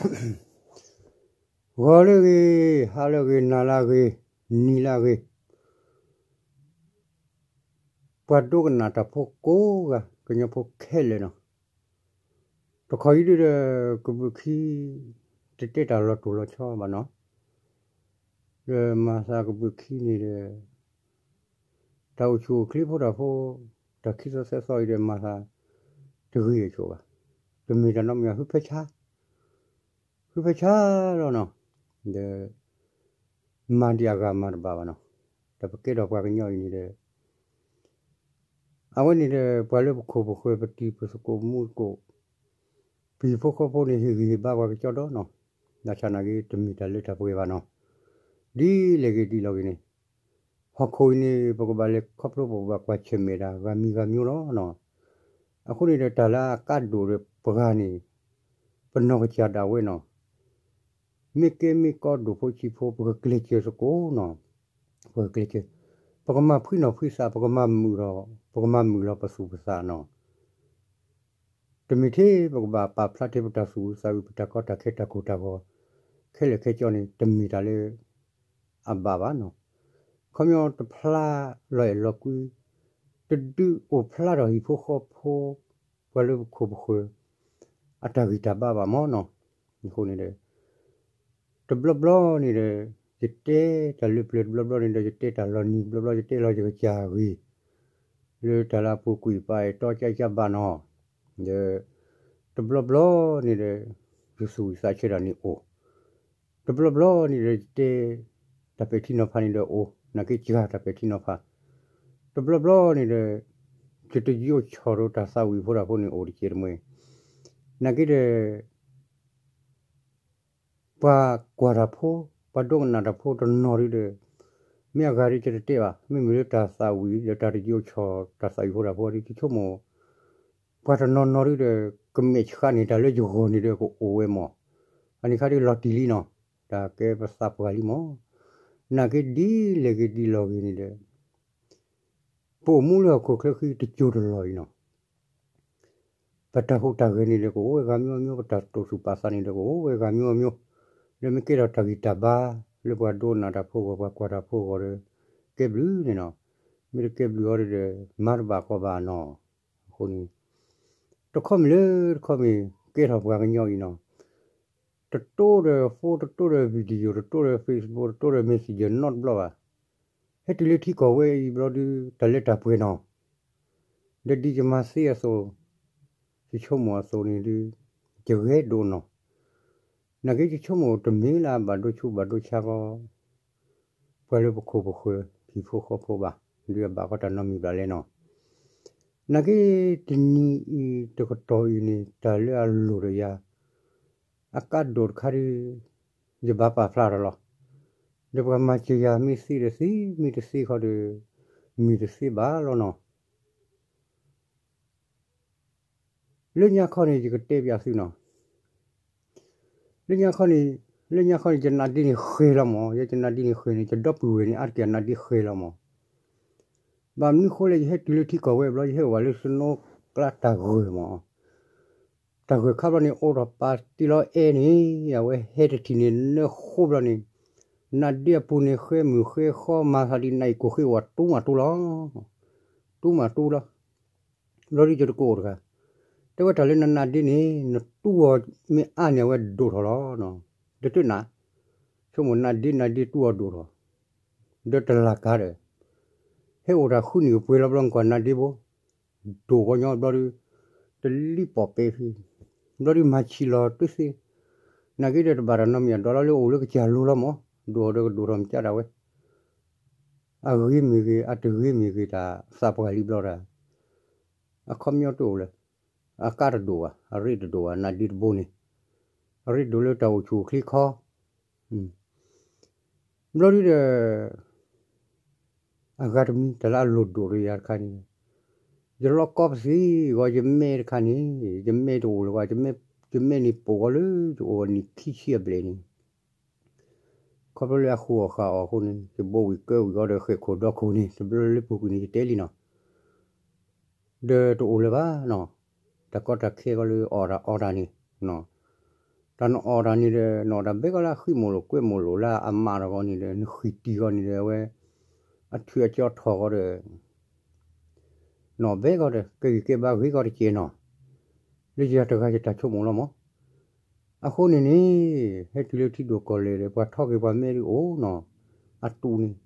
ဂီၤလၢအဂ့ၤ, ဟါလၢအဂ့ၤ, နၤလၢအဂ့ၤ, နံၤလၢအဂ့ၤ, ပှၤဒိကနၣ်တၢ်ဖိကိးဂၤ ကညီဖိခဲလၢာ်နီၤ, တခီအံၤဒုဒီး ကဘုးခံ တတဲတၢ်လီၤတိၢ်လီၤဆီဘၣ်နီၤ, ဒီးမၤသးကဘုးခံန့ၣ်ဒီး တၢ်အိၣ်ဆူၣ်အိၣ်ချ့ဖိတၢ်ဖိ, တၢ်ခံသီသၢသီအံၤဒီးမၤသး တဂ့ၤအဆိဘၣ်, တမ့ၢ်တၢ်နီတမံၤ ဟုဖဲဆါ ဟုဖဲဆါလီၤနီၤ, ဒီး မၤဒံးအဂၤမၤတဘၣ်ဘၣ်နီၤ, ဒီးပကဲထီၣ်ပှၤကညီအံၤန့ၣ်ဒီး အဝဲန့ၣ်ဒီး ပှၤလၢပခိၣ်ပဃၢၤ ပတံၤပသကိးမူသကိး ပဟံၣ်ဖိဃီဖိန့ၣ် ဟ့ၣ်ဂံၢ်ဟ့ၣ်ဘါပှၤကကၠီဒီးနီၤ, ဘၣ်ဆၣ်နာ်က့ တမ့ၢ်တၢ်လၢတၢ်ပှဲၤဘၣ်နီၤ, ဒ်လဲၣ်ဂ့ၤဒ်လဲၣ်ဂ့ၤန့ၣ် ဟီၣ်ခိၣ်အံၤန့ၣ် ပကဘၣ်လဲၤခီဖျိ ပကဘၣ်ကွၢ်ဆၢၣ်မဲာ်တၢ်ဂၤမံၤဂၤမံၤလီၤနီၤ, အဃိန့ၣ်ဒီး တၢ်လၢအကါဒိၣ်ဒီးပှၤန့ၣ် ပနီၢ်ကစၢ်ဒၣ်ဝဲနီၤ, မ့ၢ်ကဲမ့ၢ်ကီဒိၣ်ဖိဆံးဖိ ပကကျဲးစၢးသကိးနီၤ, ပကကျဲးစၢး, ပကမၤဖှံနီၤဖှံသး ပကမၤမုာ်ဒီး ပကမၤမုာ်လီၤပသူၣ်ပသးနီၤ, တမ့ၢ်ထဲပကဘၣ်ပာ်ဖျါထဲပတၢ်သူၣ်အုးသးအုး ပတၢ်ကီတၢ်ခဲတၢ်ကိၢ်တၢ်ဂီၤ ခဲလၢာ်ခဲဆ့န့ၣ် တမ့ၢ်တၢ်လၢ အဘၣ်ဘၣ်နီၤ, ခီပညီတဖျါလီၤအဲၣ်လီၤကွံ တဒုးအိၣ်ဖျါထီၣ်ဟံၣ်ဖိဃီဖိ ပှၤလၢပခိၣ်ပဃၢၤ အတၢ်ဂံၢ်တၢ်ဘါဘၣ်မးနီၤ, အဃိန့ၣ်ဒီး တဘျီဘျီန့ၣ်ဒီး ယတဲတၢ်လၢပျၢၤ တဘျီဘျီန့ၣ်ဒီး ယတဲတၢ်လီၤနံၤ တဘျီဘျီ ယတဲလီၤယကစၢ်ဂ့ၢ် လၢတၢ်လၢအပူၤကွံာ်ပာ်အဲၣ်တီကၠၢကၠၢဘၣ်နီၤ, ဒီး တဘျီဘျီန့ၣ်ဒီး ယသူၣ်ဝံၣ်သးဆၢတၢ်န့ၣ်အိၣ်, တဘျီဘျီန့ၣ်ဒီး ယတဲ တၢ်ပဲာ်ထံနီၤဖးန့ၣ်ဒီးအိၣ်, နာ်က့စှၤတၢ်ပဲာ်ထံနီၤဖး, တဘျီဘျီန့ၣ်ဒီး ယတယိးဆီၣ်ဒီးတၢ်သးဝံၣ်ဖိတၢ်ဖိန့ၣ်အိၣ်တကဲးတမှဲၤ, နာ်က့ဒီး ပှၤကွၢ်တၢ်ဖိ, ပှၤဒိကနၣ်တၢ်ဖိတနီၤဒုဒီး မ့ၢ်အဂၤဒီးယတတဲဘၣ်, မ့မ့ၢ်လၢတၢ်သးဝံၣ်ဒီးတၢ်တယိးဆီၣ်တၢ်သးဝံၣ်ဖိတၢ်ဖိဒီး ယဆိကမိၣ် ပှၤတနီၤနီၤဒုဒီး ကမဲာ်ဆှးန့ၢ်တၢ်လၢယဂီၢ်န့ၣ်ဒီးကအိၣ်ဝဲမး, အန့ၣ်ခါဒုလီၤတံၢ်လံနီၤ, တၢ်ကဲပသးပှၢ်လံမး, နာ်က့ဒ်လဲၣ်ဂ့ၤဒ်လဲၣ်ဂ့ၤန့ၣ်ဒီး ပအိၣ်မူလၢဟီၣ်ခိၣ်ချၢဃံတစိၤတလီၢ်အံၤနီၤ ပတၢ်ဟူးတၢ်ဂဲၤန့ၣ်ဒီးကအိၣ်ဝဲဂၤမံၤမံၤ, ပတၢ်တိာ်သူၣ်ပာ်သးန့ၣ်ဒီးကအိၣ်ဝဲဂၤမံၤမံၤ, လၢမ့ၢ်ကဲထီၣ်တၢ်ဂံၢ်တၢ်ဘါ လၢပှၤဒိကနၣ်တၢ်ဖိအဂီၢ် ပှၤကွၢ်တၢ်ဖိအဂီၢ်ဒီး ကဲဘျုးန့ၣ်နီၤ, မ့ၢ်တကဲဘျုးအီၤဒီး မၤတဘၣ်ကီဘၣ်နီၤ, အဃိန့ၣ် တခီမ့ၢ်လၢတခီမ့ၢ် ကဲထီၣ်ပှၤကညီအံၤနီၤ တတိဒီး phone တတိဒီး video တတိဒီး Facebook တတိဒီး messenger နီတဘျီဘၣ်, ဟဲတုၤလၢထံကီၢ်ဝဲအံၤဘျီဒု တၢ်လၢတၢ်ပှဲၤနီၤ, ဒီးဒ်ယမၤသ့အသိး ယဆိကမိၣ်အသိးန့ၣ်ဒု ယဂဲၤဒိးနီၤ, နာ်က့ယဆိကမိၣ်တမ့ၢ်လၢအဘၣ်ဒိဆူးဘၣ်ဒိဆါဃီ ပှၤလၢပခိၣ်ပဃၢၤ ဟံၣ်ဖိဃီဖိဘၣ်, ဒုအဘၣ်ဃီတၢ်နီတမံၤဘၣ်လဲၣ်နီၤ, နာ်က့တနံၤအံၤတကတီၢ်အံၤန့ၣ် တၢ်လၢအလိၣ်ဒီးယၤ အကါဒိၣ်တခါဒု ယဘၣ်ပာ်ဖျါထီၣ်လီၤ, ဒီးပှၤမၤစၢၤယၤမ့ၢ်သ့ဒီးသ့ မ့ၢ်တသ့ခီဒီး မ့ၢ်တသ့ဘၣ်လီၤနီၤ. လၢညါခီန့ၣ် ယကတဲပၠးသုနီၤ, လၢညါခီန့ၣ်, လၢညါခီန့ၣ် ယနါဒ့န့ၣ်ဃဲၤလီၤမး, ယဲယနါဒ့န့ၣ်ဃဲၤန့ၣ် ယဒီပုၢ်ဝဲၢ်န့ၣ် အါတက့ၢ်အနါဒ့ဃဲၤလီၤမး. ဘၣ်မနုၤဃိလဲၣ် ယဟဲတုၤလၢထံကီၢ်ဝဲဘျီ ယဟဲအိၣ်ဘၣ်လၢ snow ကျါတၢ်ဂၢၢ်မး, တၢ်ဂၢၢ်ခါဘျီန့ၣ် အိၣ်ထီၣ်ပာ်တ့ၢ်လီၤအဲၣ်န့ၣ် အဝဲဟဲတထံၣ်န့ၣ် နၢဃိဘျီန့ၣ် နါဒ့အပူၤန့ၣ် ဃဲမုၢ်ဃဲဃီ မၤသးဒ်နအံၤကိၢ်ဃ့ဝဲ တူၢ်မးတူၢ်လီၤ, တူၢ်မးတူၢ်လီၤ. ဘျီဒုယတကိးအိၣ်တဂၤ, တဲဝဲတၢ်လၢနနါဒ့န့ၣ် နတူၢ်အီၤမ့ၢ်အါန့ၣ် အဝဲဒိၣ်ထီၣ်လီၤ. တတၢၢ်နၤ, ဆိကမိၣ်နါဒ့ နါဒ့တူၢ်အီၤဒိၣ်ထီၣ်, ဒီးတလၢ်ကါဒီး ဟဲအိၣ်တၢ်ဃုနံၣ်ပှဲၤလီၤဘျီ နကွၢ်နါဒ့ဘိ ဒိၣ်ဂီၢ်ညီဘျီဒု တလံၣ်ပိာ်ပဲဖဲ, ဘျီဒုမၤဆံးလီၤတသ့, နာ်က့ဒီးတဘၣ်တၢ်နီတမံၤ အဒိးလီၤလၢအိၣ်လၢကစၢ်လိၤလီၤမး, ဒိၣ်ထီၣ်ဒီးကဒိၣ်ထီၣ်မကၢ်ဒၣ်ဝဲ အဂ့ၤမ့ၢ်ဂ့ၤ အတဂ့ၤမ့ၢ်ဂ့ၤ တၢ်သးပှၢ်လံဘျီတၢ်, အခီပညီတအိၣ်လၢၤ, အကါတဒိၣ်ဘၣ် အရ့တဒိၣ်ဘၣ် နါဒ့တဘိန့ၣ်, အရ့ဒိၣ်လၢတၢ်အိၣ်ဆူၣ်အိၣ်ချ့ခီ, ဘျီဒုဒီး အဂၤတမံၤ တၢ်လၢအလိၣ်ဒိၣ်ဒီးယၤတခါန့ၣ်, ယလီၤကီပသံဂီၤ ယမဲတခါန့ၣ် ယမဲတအိၣ်လၢၤဘၣ်, ယမဲန့ၣ်ပိာ်ဂီၤလၢယအိၣ်နံၣ်ခံဆံအဘျဲၣ်န့ၣ်, ခီဖျိလၢအဃုအီၣ်ဃုအီၣ်အဃိန့ၣ် ယဘိဝံၤကၢဝံၤဃီဒီး ဃဲၣ်ခိၣ်ဒီခိၣ်န့ၣ် တဘျီလၢပူၤကွံာ်န့ၣ် ယတဲလံနီၤ ဒီးတအိၣ်လၢၤဘၣ်နီၤ, တၢ်ကီတၢ်ခဲဂီၤလၢအီၣ်တၢ်အီတၢ်န့ၣ်, တၢ်နအီၣ်တၢ်န့ၣ်ဒီး နအီၣ်တၢ်ဘဲကီးလၢအဃံမိၣ်လိာ်ကွဲမိၣ်လိာ်လၢအမးတဂီၢ်န့ၣ်ဒီး နဃံတံၢ်ဂီၢ်န့ၣ်ဒီး အဝဲ အထုးအကၠီထီၣ်ဂီၢ်ဒီး နအီၣ်ဘဲကီးဒီး ကဂံၢ်ကဲဘါဂ့ၤကီးတကဲးနီၤ, လၢယၤတဂၤယတၢ်ဆိကမိၣ်လီၤမး. အဃိန့ၣ်န့ၣ် ဟဲတုၤလၢထံဒိၣ်ကီၢ်လဲၢ်ဒီး ပှၤထီက့ၤပှၤမဲဒုးအိၣ်နီၤ, အတူးန့ၣ်,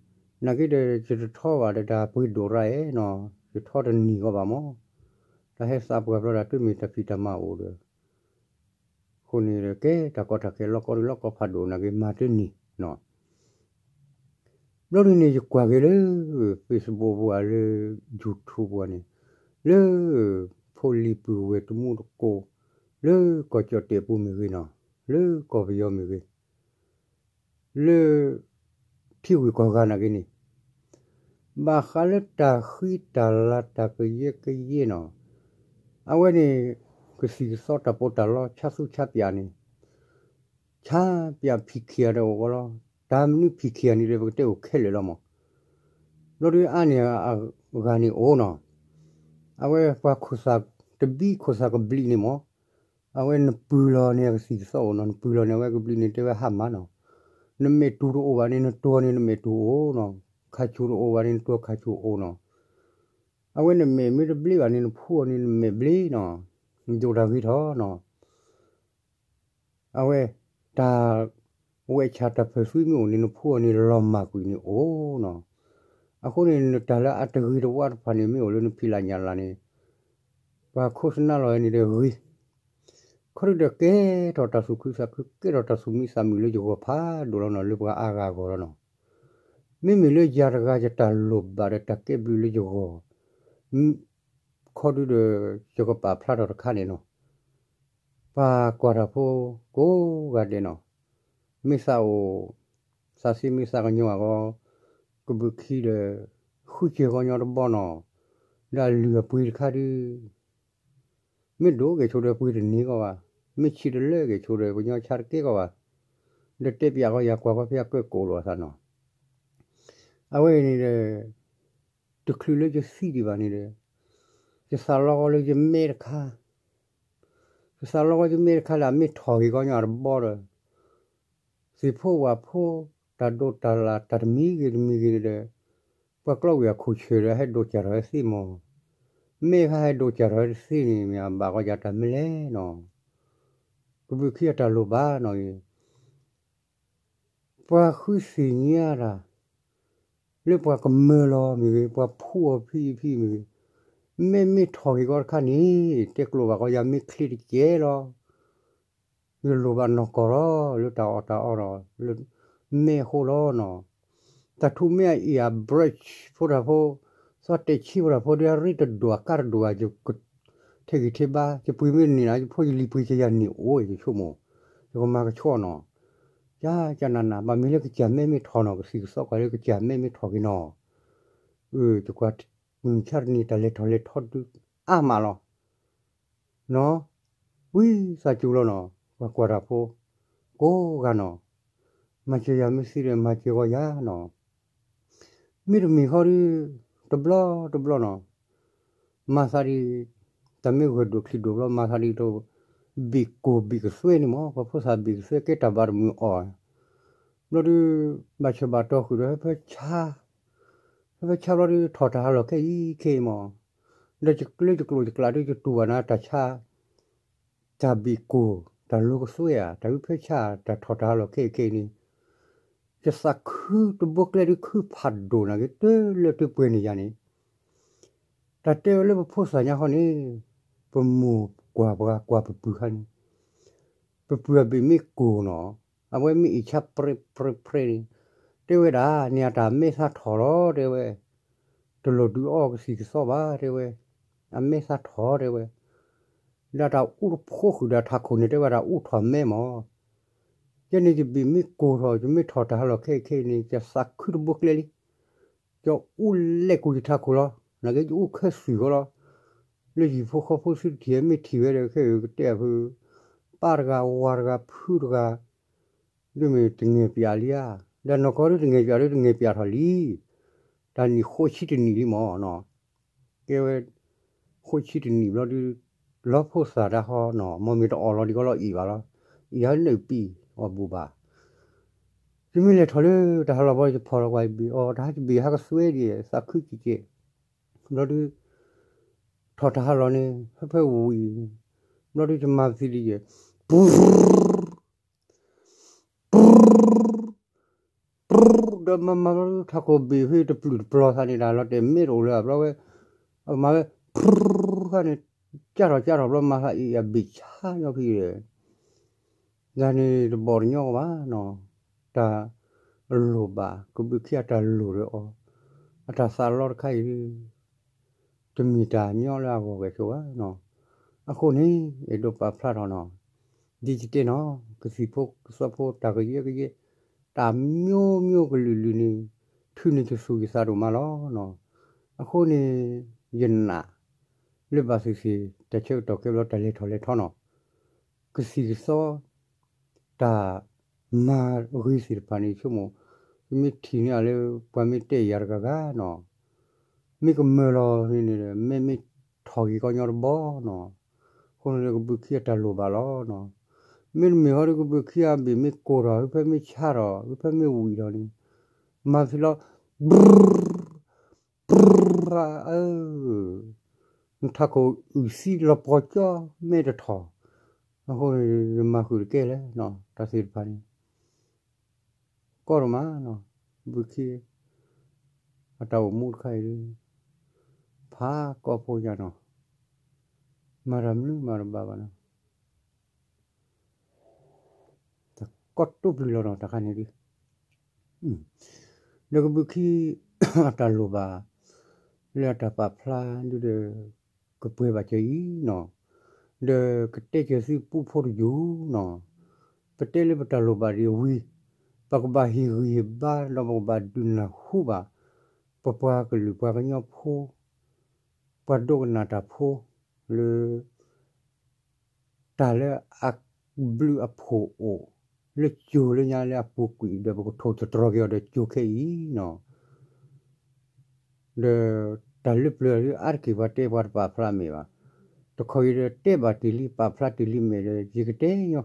နာ်က့ဒီး ယတထီဘၣ်ဒီးတၢ်ပှ့ၤဒိၣ်ရၣ်အဲၣ်နီၤ, ယထီတနံၤဂီၢ်ဘၣ်မး, တၢ်ဟဲသးပှၢ်ဘျီတၢ်တမ့ၢ်တၢ်ဖံးတၢ်မၤအိၣ်ဒီး အဃိန့ၣ်ဒီး ကဲတၢ်ကီတၢ်ခဲလီၢ်ကီၢ်ဒုလီၢ်ကီၢ်ဖးဒိၣ်နာ်က့ မၤတန့ၢ်နီၤ. ဘျီဒုန့ၣ် ယကွၢ်က့ၤလၢ Facebook ပူၤဧါ လၢ YouTube ပူၤဧါန့ၣ်, လၢ ဖိလံၤပုၢ်ဝဲၢ်တမူတကိး လၢကီၢ်ကၠီၣ်တဲာ်ပူၤမ့ၢ်ဂ့ၤနီၤ, လၢကီၢ်ပယီၤမ့ၢ်ဂ့ၤ လၢ ထံဂုၤကီၢ်ဂၤနာ်က့န့ၣ်, ဘၣ်ဃးလၢတၢ်ဃံတၢ်လၤတၢ်ကယဲၢ်ကယဲၢ်နီၤ, အဝဲန့ၣ် ကသံၣ်ကသီတၢ်ပီးတၢ်လီဆါသူဆါပၠးန့ၣ်, ဆါပၠးဖံးခံဂၤဒီးအိၣ်ဝဲလီၤ. တၢ်မနုၤဖံးခံဂၤန့ၣ်ဒီး ပကတဲအိၣ်ခဲလၢာ်လီၤမး. ဘျီဒုအါန့ၢ်အဂၤန့ၣ်အိၣ်နီၤ, အဝဲပှၤခိၣ်သၣ်တဘံခိၣ်သၣ်ကဘျံးန့ၣ်မး, အဝဲနပုၢ်လီၤန့ၣ် အကသံၣ်ကသီအိၣ်နီၤ, နပုၢ်လီၤန့ၣ် အဝဲကဘျံးန့ၣ်တဲဝဲဟါမၢ်နီၤ, နမဲာ်တူၢ်တအိၣ်ဘၣ်န့ၣ် နတီၤန့ၣ် နမဲာ်တူၢ်အိၣ်နီၤ, ခါဆူၣ်တအိၣ်ဘၣ်န့ၣ် နတီၤခါဆူၣ်အိၣ်နီၤ, အဝဲနမဲာ်မ့ၢ်တဘျ့ဘၣ်န့ၣ် နဖှူအီၤန့ၣ် နမဲာ်ဘျ့နီၤ, ဒိၣ်တၢ်ဂ့ၤထီၣ်နီၤ. အဝဲ တၢ် ဝဲဆၣ်တၢ်ဖၢၣ်သွံမ့ၢ်အိၣ်န့ၣ် နဖှူအီၤန့ၣ် လီၤမၢ်ကွံာ်န့ၣ်အိၣ်နီၤ. အဃိန့ၣ် နတၢ်လၢအတဂ့ၤတဝါတဖၣ်န့ၣ်မ့ၢ်အိၣ်လၢနဖံးလၢ်ညၣ်လၢ်န့ၣ် ပှၤခိးသနၢလီၤဝဲန့ၣ်ဒီးဂ့ၤ, ခီဒုဒီးကဲထီၣ်တၢ်သူၣ်ခုသးခု ကဲထီၣ်တၢ်သူၣ်မံသးမုာ်လၢယဂီၢ်ဖးဒိၣ်လီၤနီၤ, လၢပှၤအါဂၤအဂီၢ်လီၤနီၤ. မ့မ့ၢ်လၢယၤတဂၤယတၢ်လိၣ်ဘၣ်ဒီးတၢ်ကဲဘျုးလၢယဂီၢ် ခီဒုဒီး ယကပာ်ဖျါထီၣ်တခါန့ၣ်နီၤ. ပှၤကွၢ်တၢ်ဖိကိးဂၤဒဲးနီၤ, မ့ၢ်သးအိၣ် သးစ့မ့ၢ်သးကညီၤအဂီၢ်, ကဘုးခံဒီး ဃုစၢၤဂီၢ်ညီတဘီနီၤ, ဒီးအလုၢ်အပှ့ၤတခါဒု မ့ၢ်ဒိၣ်ဂဲၤဆိဒီးပှ့ၤတန့ၢ်ကီးဘၣ်, မ့ၢ်ဆံးတလၢဂဲၤဆိဒီး ကညီဆါတကဲကီးဘၣ်, ဒီးတဲပၠးကီးယၤကွၢ်ကီးဖဲအကၢၣ်ကိးလိာ်အသးနီၤ. အဝဲအံၤန့ၣ်ဒီး တချုးလၢယသံဒံးဘၣ်န့ၣ်ဒီး ယသးလီကီးလၢယမဲတခါ, ယသးလီကီးယမဲတခါလၢအမ့ၢ်ထီၣ်ဂ့ၤကီးညီတဘီဒီး သ့ၣ်ဖိဝၣ်ဖိ တၢ်ဒိးတၢ်လၣ်တၢ်တမံၤဂ့ၤတမံၤဂ့ၤန့ၣ်ဒီး ပှၤကျီဝံၤအခိၣ်ဆၢၣ်ဒီး ဟဲဒိးကၢ်ထီၣ်ဝဲသ့ၣ်မီၤ, မ့ၢ်ခါဟဲဒိးကၢ်ထီၣ်ဝဲတသ့န့ၣ် မ့ၢ်အဘၣ်ကီးယၤတၢ်မနုၤလဲၣ်နီၤ. ကဘုးခံအတၢ်လိၣ်ဘၣ်နီၤအံၤ ပှၤဃုသ့ၣ်ညါတၢ် လၢပှၤကမၢလီၤမ့ၢ်ဂ့ၤ, ပှၤဖှူအီၤဖံးဖံးမ့ၢ်ဂ့ၤ, မ့မ့ၢ်ထီၣ်ဂ့ၤကီးတခါန့ၣ် တဲကျိးဘၣ်ကီးယၤမ့ၢ်ချ့တကဲလီၤ. ယလိၣ်ဘၣ်နီၢ်ကီၢ်လီၤ လၢတၢ်အီၣ်တၢ်အီဒီး လၢမဲအဃိလီၤနီၤ. တၢ်ထူၣ်မ့ၢ်အအံၤအ brush ဖိတၢ်ဖိ, သီတဲာ်ဆံးဖိတၢ်ဖိ ဒ်အရ့တဒွးကါတဒွး ယကထဲးဂံၢ်ထဲးဘါ ယပှ့ၤမ့ၢ်တန့ၢ်နီၤ ယဖိယလံၤပှ့ၤကယၤန့ၢ်အိၣ် ယဆိကမိၣ်, ယကမၤကဆှီနီၤ. ကကနၣ်နၣ် ဘၣ်မ့ၢ်လၢကစၢ်မဲမ့ၢ်ထီၣ်နီၤ ကသံၣ်ကသီကွၢ်လၢကစၢ်မဲမ့ၢ်ထီၣ်က့ၤနီၤ. အၢ ယကွၢ်မုၢ်မဆါတနံၤ တၢ်လဲၤထီၣ်လဲၤထီဒုးအါမးလီၤ. နီၤ, ဝံသးစူၤလီၤနီၤ ပှၤကွၢ်တၢ်ဖိ ကိးဂၤနီၤ, မၤစၢၤယၤမ့ၢ်သ့ဒီး မၤစၢၤဂီၢ်ယၤနီၤ. မ့တမ့ၢ်ဃီဒီး တဘျီတဘျီနီၤ, မၤသးဒ် တၢ်မ့ၢ်ဂၢၢ်ဒိၣ်ချံဒိၣ်ဘျီ မၤသးဒ်သိး ဘ့ၣ်ကိၢ်ဘ့ၣ်ကသွဲန့ၣ်မး ပှၤဖိသၣ်ဘ့ၣ်ကသွဲကဲတၢ်ဘၣ်တမုာ်အီၤ, ဘျီဒုး ဘၣ်ဆၢဘၣ်တီၢ်ဃုာ်ဒီး ဟဲဖၢဆါ, ဟဲဖၢဆါဘျီဒုး ထီၣ်တၢ်ဟးလီၢ်ခဲအံၤခဲအံၤမး, ဒီးလၢယကျိၤယကျးဒုး ယတူၢ်ဘၣ်နၤတၢ်ဆါ တၢ်ဘ့ၣ်ကိၢ် တၢ်လိၤကသွဲဧါ တၢ်အုးဖၢဆါ တၢ်ထီၣ်တၢ်ဟးလီၢ်ခဲအံၤခဲအံၤန့ၣ်, ယသးခုတဘိကျဲဒုးခုဖးဒိၣ်နာ်က့ တလၢတုၤပှဲၤန့ၢ်ယၤန့ၣ်, တၢ်တဲဝဲလၢပဖိသၣ်ညါဃီန့ၣ်, ပမိၢ်ကွၢ်ပှၤကွၢ်ပပုၢ်ခါန့ၣ်, ပပုၢ်အဘ့ၣ်မ့ၢ်ကိၢ်နီၤ, အဝဲမ့ၢ်အံၣ်ဆါပြဲးပြဲးပြဲးန့ၣ်, တဲဝဲဒၣ် န့ၣ်အတၢ်မဲသးထီၣ်လီၤ တဲဝဲ, တလိၣ်ဒုးအီကသံၣ်ကသီဘၣ် တဲဝဲ, အမဲသးထီၣ် တဲဝဲ, ဒီးတၢ်အူတဖိဃုာ်ဒီးထးခိၣ်န့ၣ် တဲဝဲဒၣ်အူထီၣ်မဲမး, ယဲန့ၣ်ယဘ့ၣ်မ့ၢ်ကိၢ်ထီၣ် ယမ့ၢ်ထီၣ်တၢ်ဟးလီၢ်ခဲအံၤခဲအံၤန့ၣ် ယသးခုတဘိကျဲလံ, ယအူလဲၤကူယထးခိၣ်လီၤ, နာ်က့ယအူခဲသွံၣ်ဃီလီၤ, လၢယဟံၣ်ဖိဃီဖိသုတထံၣ်မ့ၢ်ထံၣ်ဝဲဒီး ခဲအံၤကတဲအဖု, ပၢ်တဂၤ ဝၤတဂၤ ဖုတဂၤ ဒ်မ့ၢ်တငဲၤပၠးလံဧါ, ဒီးနီၢ်ကီၢ်ဒ်တငဲၤပၠးဒ် တငဲၤပၠးထီၣ်လံ, တၢ်နံၣ်ဃိးဆံတနံၣ်လံမးနီၤ, ကဲဝဲ ဃိးဆံတနံၣ်ဘျီဒုး လီၤဖိသၣ်တၢ်ဃီနီၤ, မ်မ့ၢ်တအီၣ်လီၤဒံးကီးလီၤအံၤဘၣ်လီၤ, ယဟဲနုာ်ပံာ်အီၤဘူးဘၣ်. ယမ့ၢ်လဲၤထီၣ်လၢတၢ်ဟးလီၢ်ဘီ ယဖီၣ်လီၤကွၢ်ယဘ့ၣ်အီၤ တၢ်ဟးယဘ့ၣ်ဟးကစွဲဒ် သးခုကဲးကဲး, ဘျီဒုး ထီၣ်တၢ်ဟးလီၢ်န့ၣ် ဖဲဖဲဝံၤ, ဘျီဒုးယမၤပသံဒ်ယဲၢ်, ပူၤ ဒီးမၤမၤလီၤ ထးခိၣ်ဘ့ၣ်ဖဲတပျုာ်တပျီၤသးန့ၣ် တၢ်လီၤတဲာ်မ့ၢ်တအိၣ်လၢၤဘျီဝဲ, အမၤဝဲ ဖုခါန့ၣ် ကၢ်ထီၣ်ကၢ်ထီၣ်ဘျီ မၤသးအံၤအဘ့ၣ်ဆါညီဖံဒီး, ယၤန့ၣ်တဘီၣ်တညီကဘၣ်နီၤ, တၢ်လိၣ်ဘၣ် ကဘုးခံအတၢ်လိၣ်ဒီးအီၤ, အတၢ်သးလီတခါအံၤ တမ့ၢ်တၢ်ညီလၢအဂီၢ်ဂဲၤဆိဘၣ်နီၤ. အဃိန့ၣ် အဲၣ်ဒိးပာ်ဖျါထီၣ်နီၤ, ဒ်ယတဲနီၤ ကသံၣ်ဖိကသီဖိ တၢ်ကယဲၢ်ကယဲၢ် တၢ်မျိုးမျိုးကလုာ်လုာ်န့ၣ် ထုးန့ၢ်တစူၢ်ယသးဒိၣ်မးလီၤနီၤ. အဃိန့ၣ် ယနာ်လၢဘၣ်သ့ၣ်သ့ၣ် တၢ်ဆၢကတီၢ်ကဲဘျီ တၢ်လဲၤထီၣ်လဲၤထီနီၤ, ကသံၣ်ကသီ တၢ်မၤဂ့ၤသ့ၣ်တဖၣ်န့ၣ် ဆိကမိၣ် ယမ့ၢ်ထံၣ်န့ၢ်အီၤလၢ ပှၤမ့ၢ်တဲယၤတဂၤဂၤနီၤ, မ့ၢ်ကမၢၢ်လီၤန့ၣ်န့ၣ် မ့ၢ်မ့ၢ်ထီၣ်ဂ့ၤကီညီတဘီနီၤ, အဃိန့ၣ် ကဘုးခံအတၢ်လိၣ်ဘၣ်လီၤနီၤ. မ့တမ့ၢ်ဟီဒီး ကဘုးခံအဘ့ၣ်မ့ၢ်ကိၢ်ထီၣ် ဖဲမ့ၢ်ဆါထီၣ် ဖဲမ့ၢ်ဝံၣ်ထီၣ်န့ၣ် မၤသံလီၤ ဘြူၤ ဘြူၤ အၢ နထးခိၣ်အုၣ်သံလီၤပှီၤကၠီ မဲတထီၣ်, အဃိန့ၣ် ယမၤဃုာ်တကဲလဲၣ်နီၤ တၢ်သ့ၣ်တဖၣ်န့ၣ် ကီဒိၣ်မးနီၤ, ဘုခံ အတၢ်အိၣ်မူတခါအံၤ ဖးကီၢ်ဖိညါနီၤ, မၤတၢ်မနုၤမၤတဘၣ်ဘၣ်နီၤ, တၢ်ကီတိပျုၤလီၤနီၤ တၢ်ခါန့ၣ်ဒုး ဒီးကဘုးခံ အတၢ်လိၣ်ဘၣ် လၢအတၢ်ပာ်ဖျါဒုးဒီး ကပှဲၤဘၣ်စၢၤအံၤနီၤ, ဒီးကတဲစၢၤသုပူဖိတယုၢ်နီၤ, ပတဲလၢပတၢ်လိၣ်ဘၣ်ဒ်အံၤဝံၤ ပကဘၣ်ဟ့ၣ်ဂံၢ်ဟ့ၣ်ဘါ ဒီးပကဘၣ်ဒုးနၢ်ဟူဘၣ် ပပှၤကလုာ်ပှၤကညီဖိ ပှၤဒိကနၣ်တၢ်ဖိ လၢ တၢ်လၢအဘျုးအဖှိၣ်အိၣ် လၢကၠိၤလၢညါလၢအပူၤကွံာ်ဒီး ပကထိၣ်သတြီၤက့ၤအီၤဒီးကၠိၤခဲအံၤနီၤ, ဒီးတၢ်လၢပျၢၤလၢအါတက့ၢ်ပှၤတဲပှၤတပာ်ဖျါမ့ၢ်ဘၣ်, တခီအံၤဒီးတဲဘၣ်တ့ၢ်လံ ပာ်ဖျါတ့ၢ်လံမ့ၢ်ဒီး ယကတဲညီ,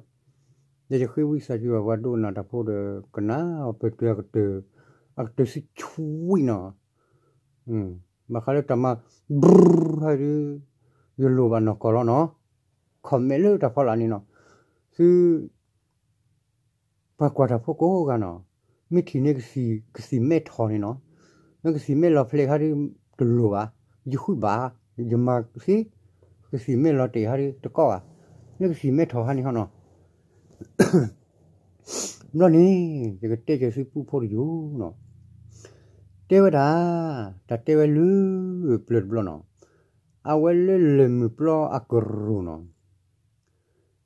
ဒီးယဃ့ဝံသးစူၤဘၣ်ပှၤဒိကနၣ်တၢ်ဖိဒီး ကနၣ်အီၤပတုာ်အကတၢၢ်, အကတၢၢ်ဆံဆူဝံၣ်နီၤ ဘၣ်ဃးလၢတၢ်မၤ ဘြူၤဟဲဒုး ယလိၣ်ဘၣ်နီၢ်ကီၢ်လီၤနီၤ, comment လၢတၢ်ဖီလာ်န့ၣ်နီၤ, သု ပှၤကွၢ်တၢ်ဖိကိးဂၤနီၤ, မ့ၢ်ထံၣ်န့ၢ်ကသံၣ်မဲထီၣ်န့ၣ်နီၤ, မ့ၢ်ကသံၣ်မဲလီၤဖျဲးခါဒုး တလိၣ်ဘၣ်, ယဃုဘၣ်, ယမၤသ့, ကသံၣ်မဲလီၤတဲာ်ခါဒုးတကီဘၣ်, မ့ၢ်ကသံၣ်မဲထီၣ်ခါန့ၣ်ဟီနီၤ ဘျီန့ၣ် ယကတဲက့ၤသုပူဖိတယုၢ်နီၤ, တဲဝဲဒၣ်, တၢ်တဲဝဲလၢပျၢၤတဘျီနီၤ, အဝဲလၢလၢၢ်မုၢ်ပျီအကရူၢ်နီ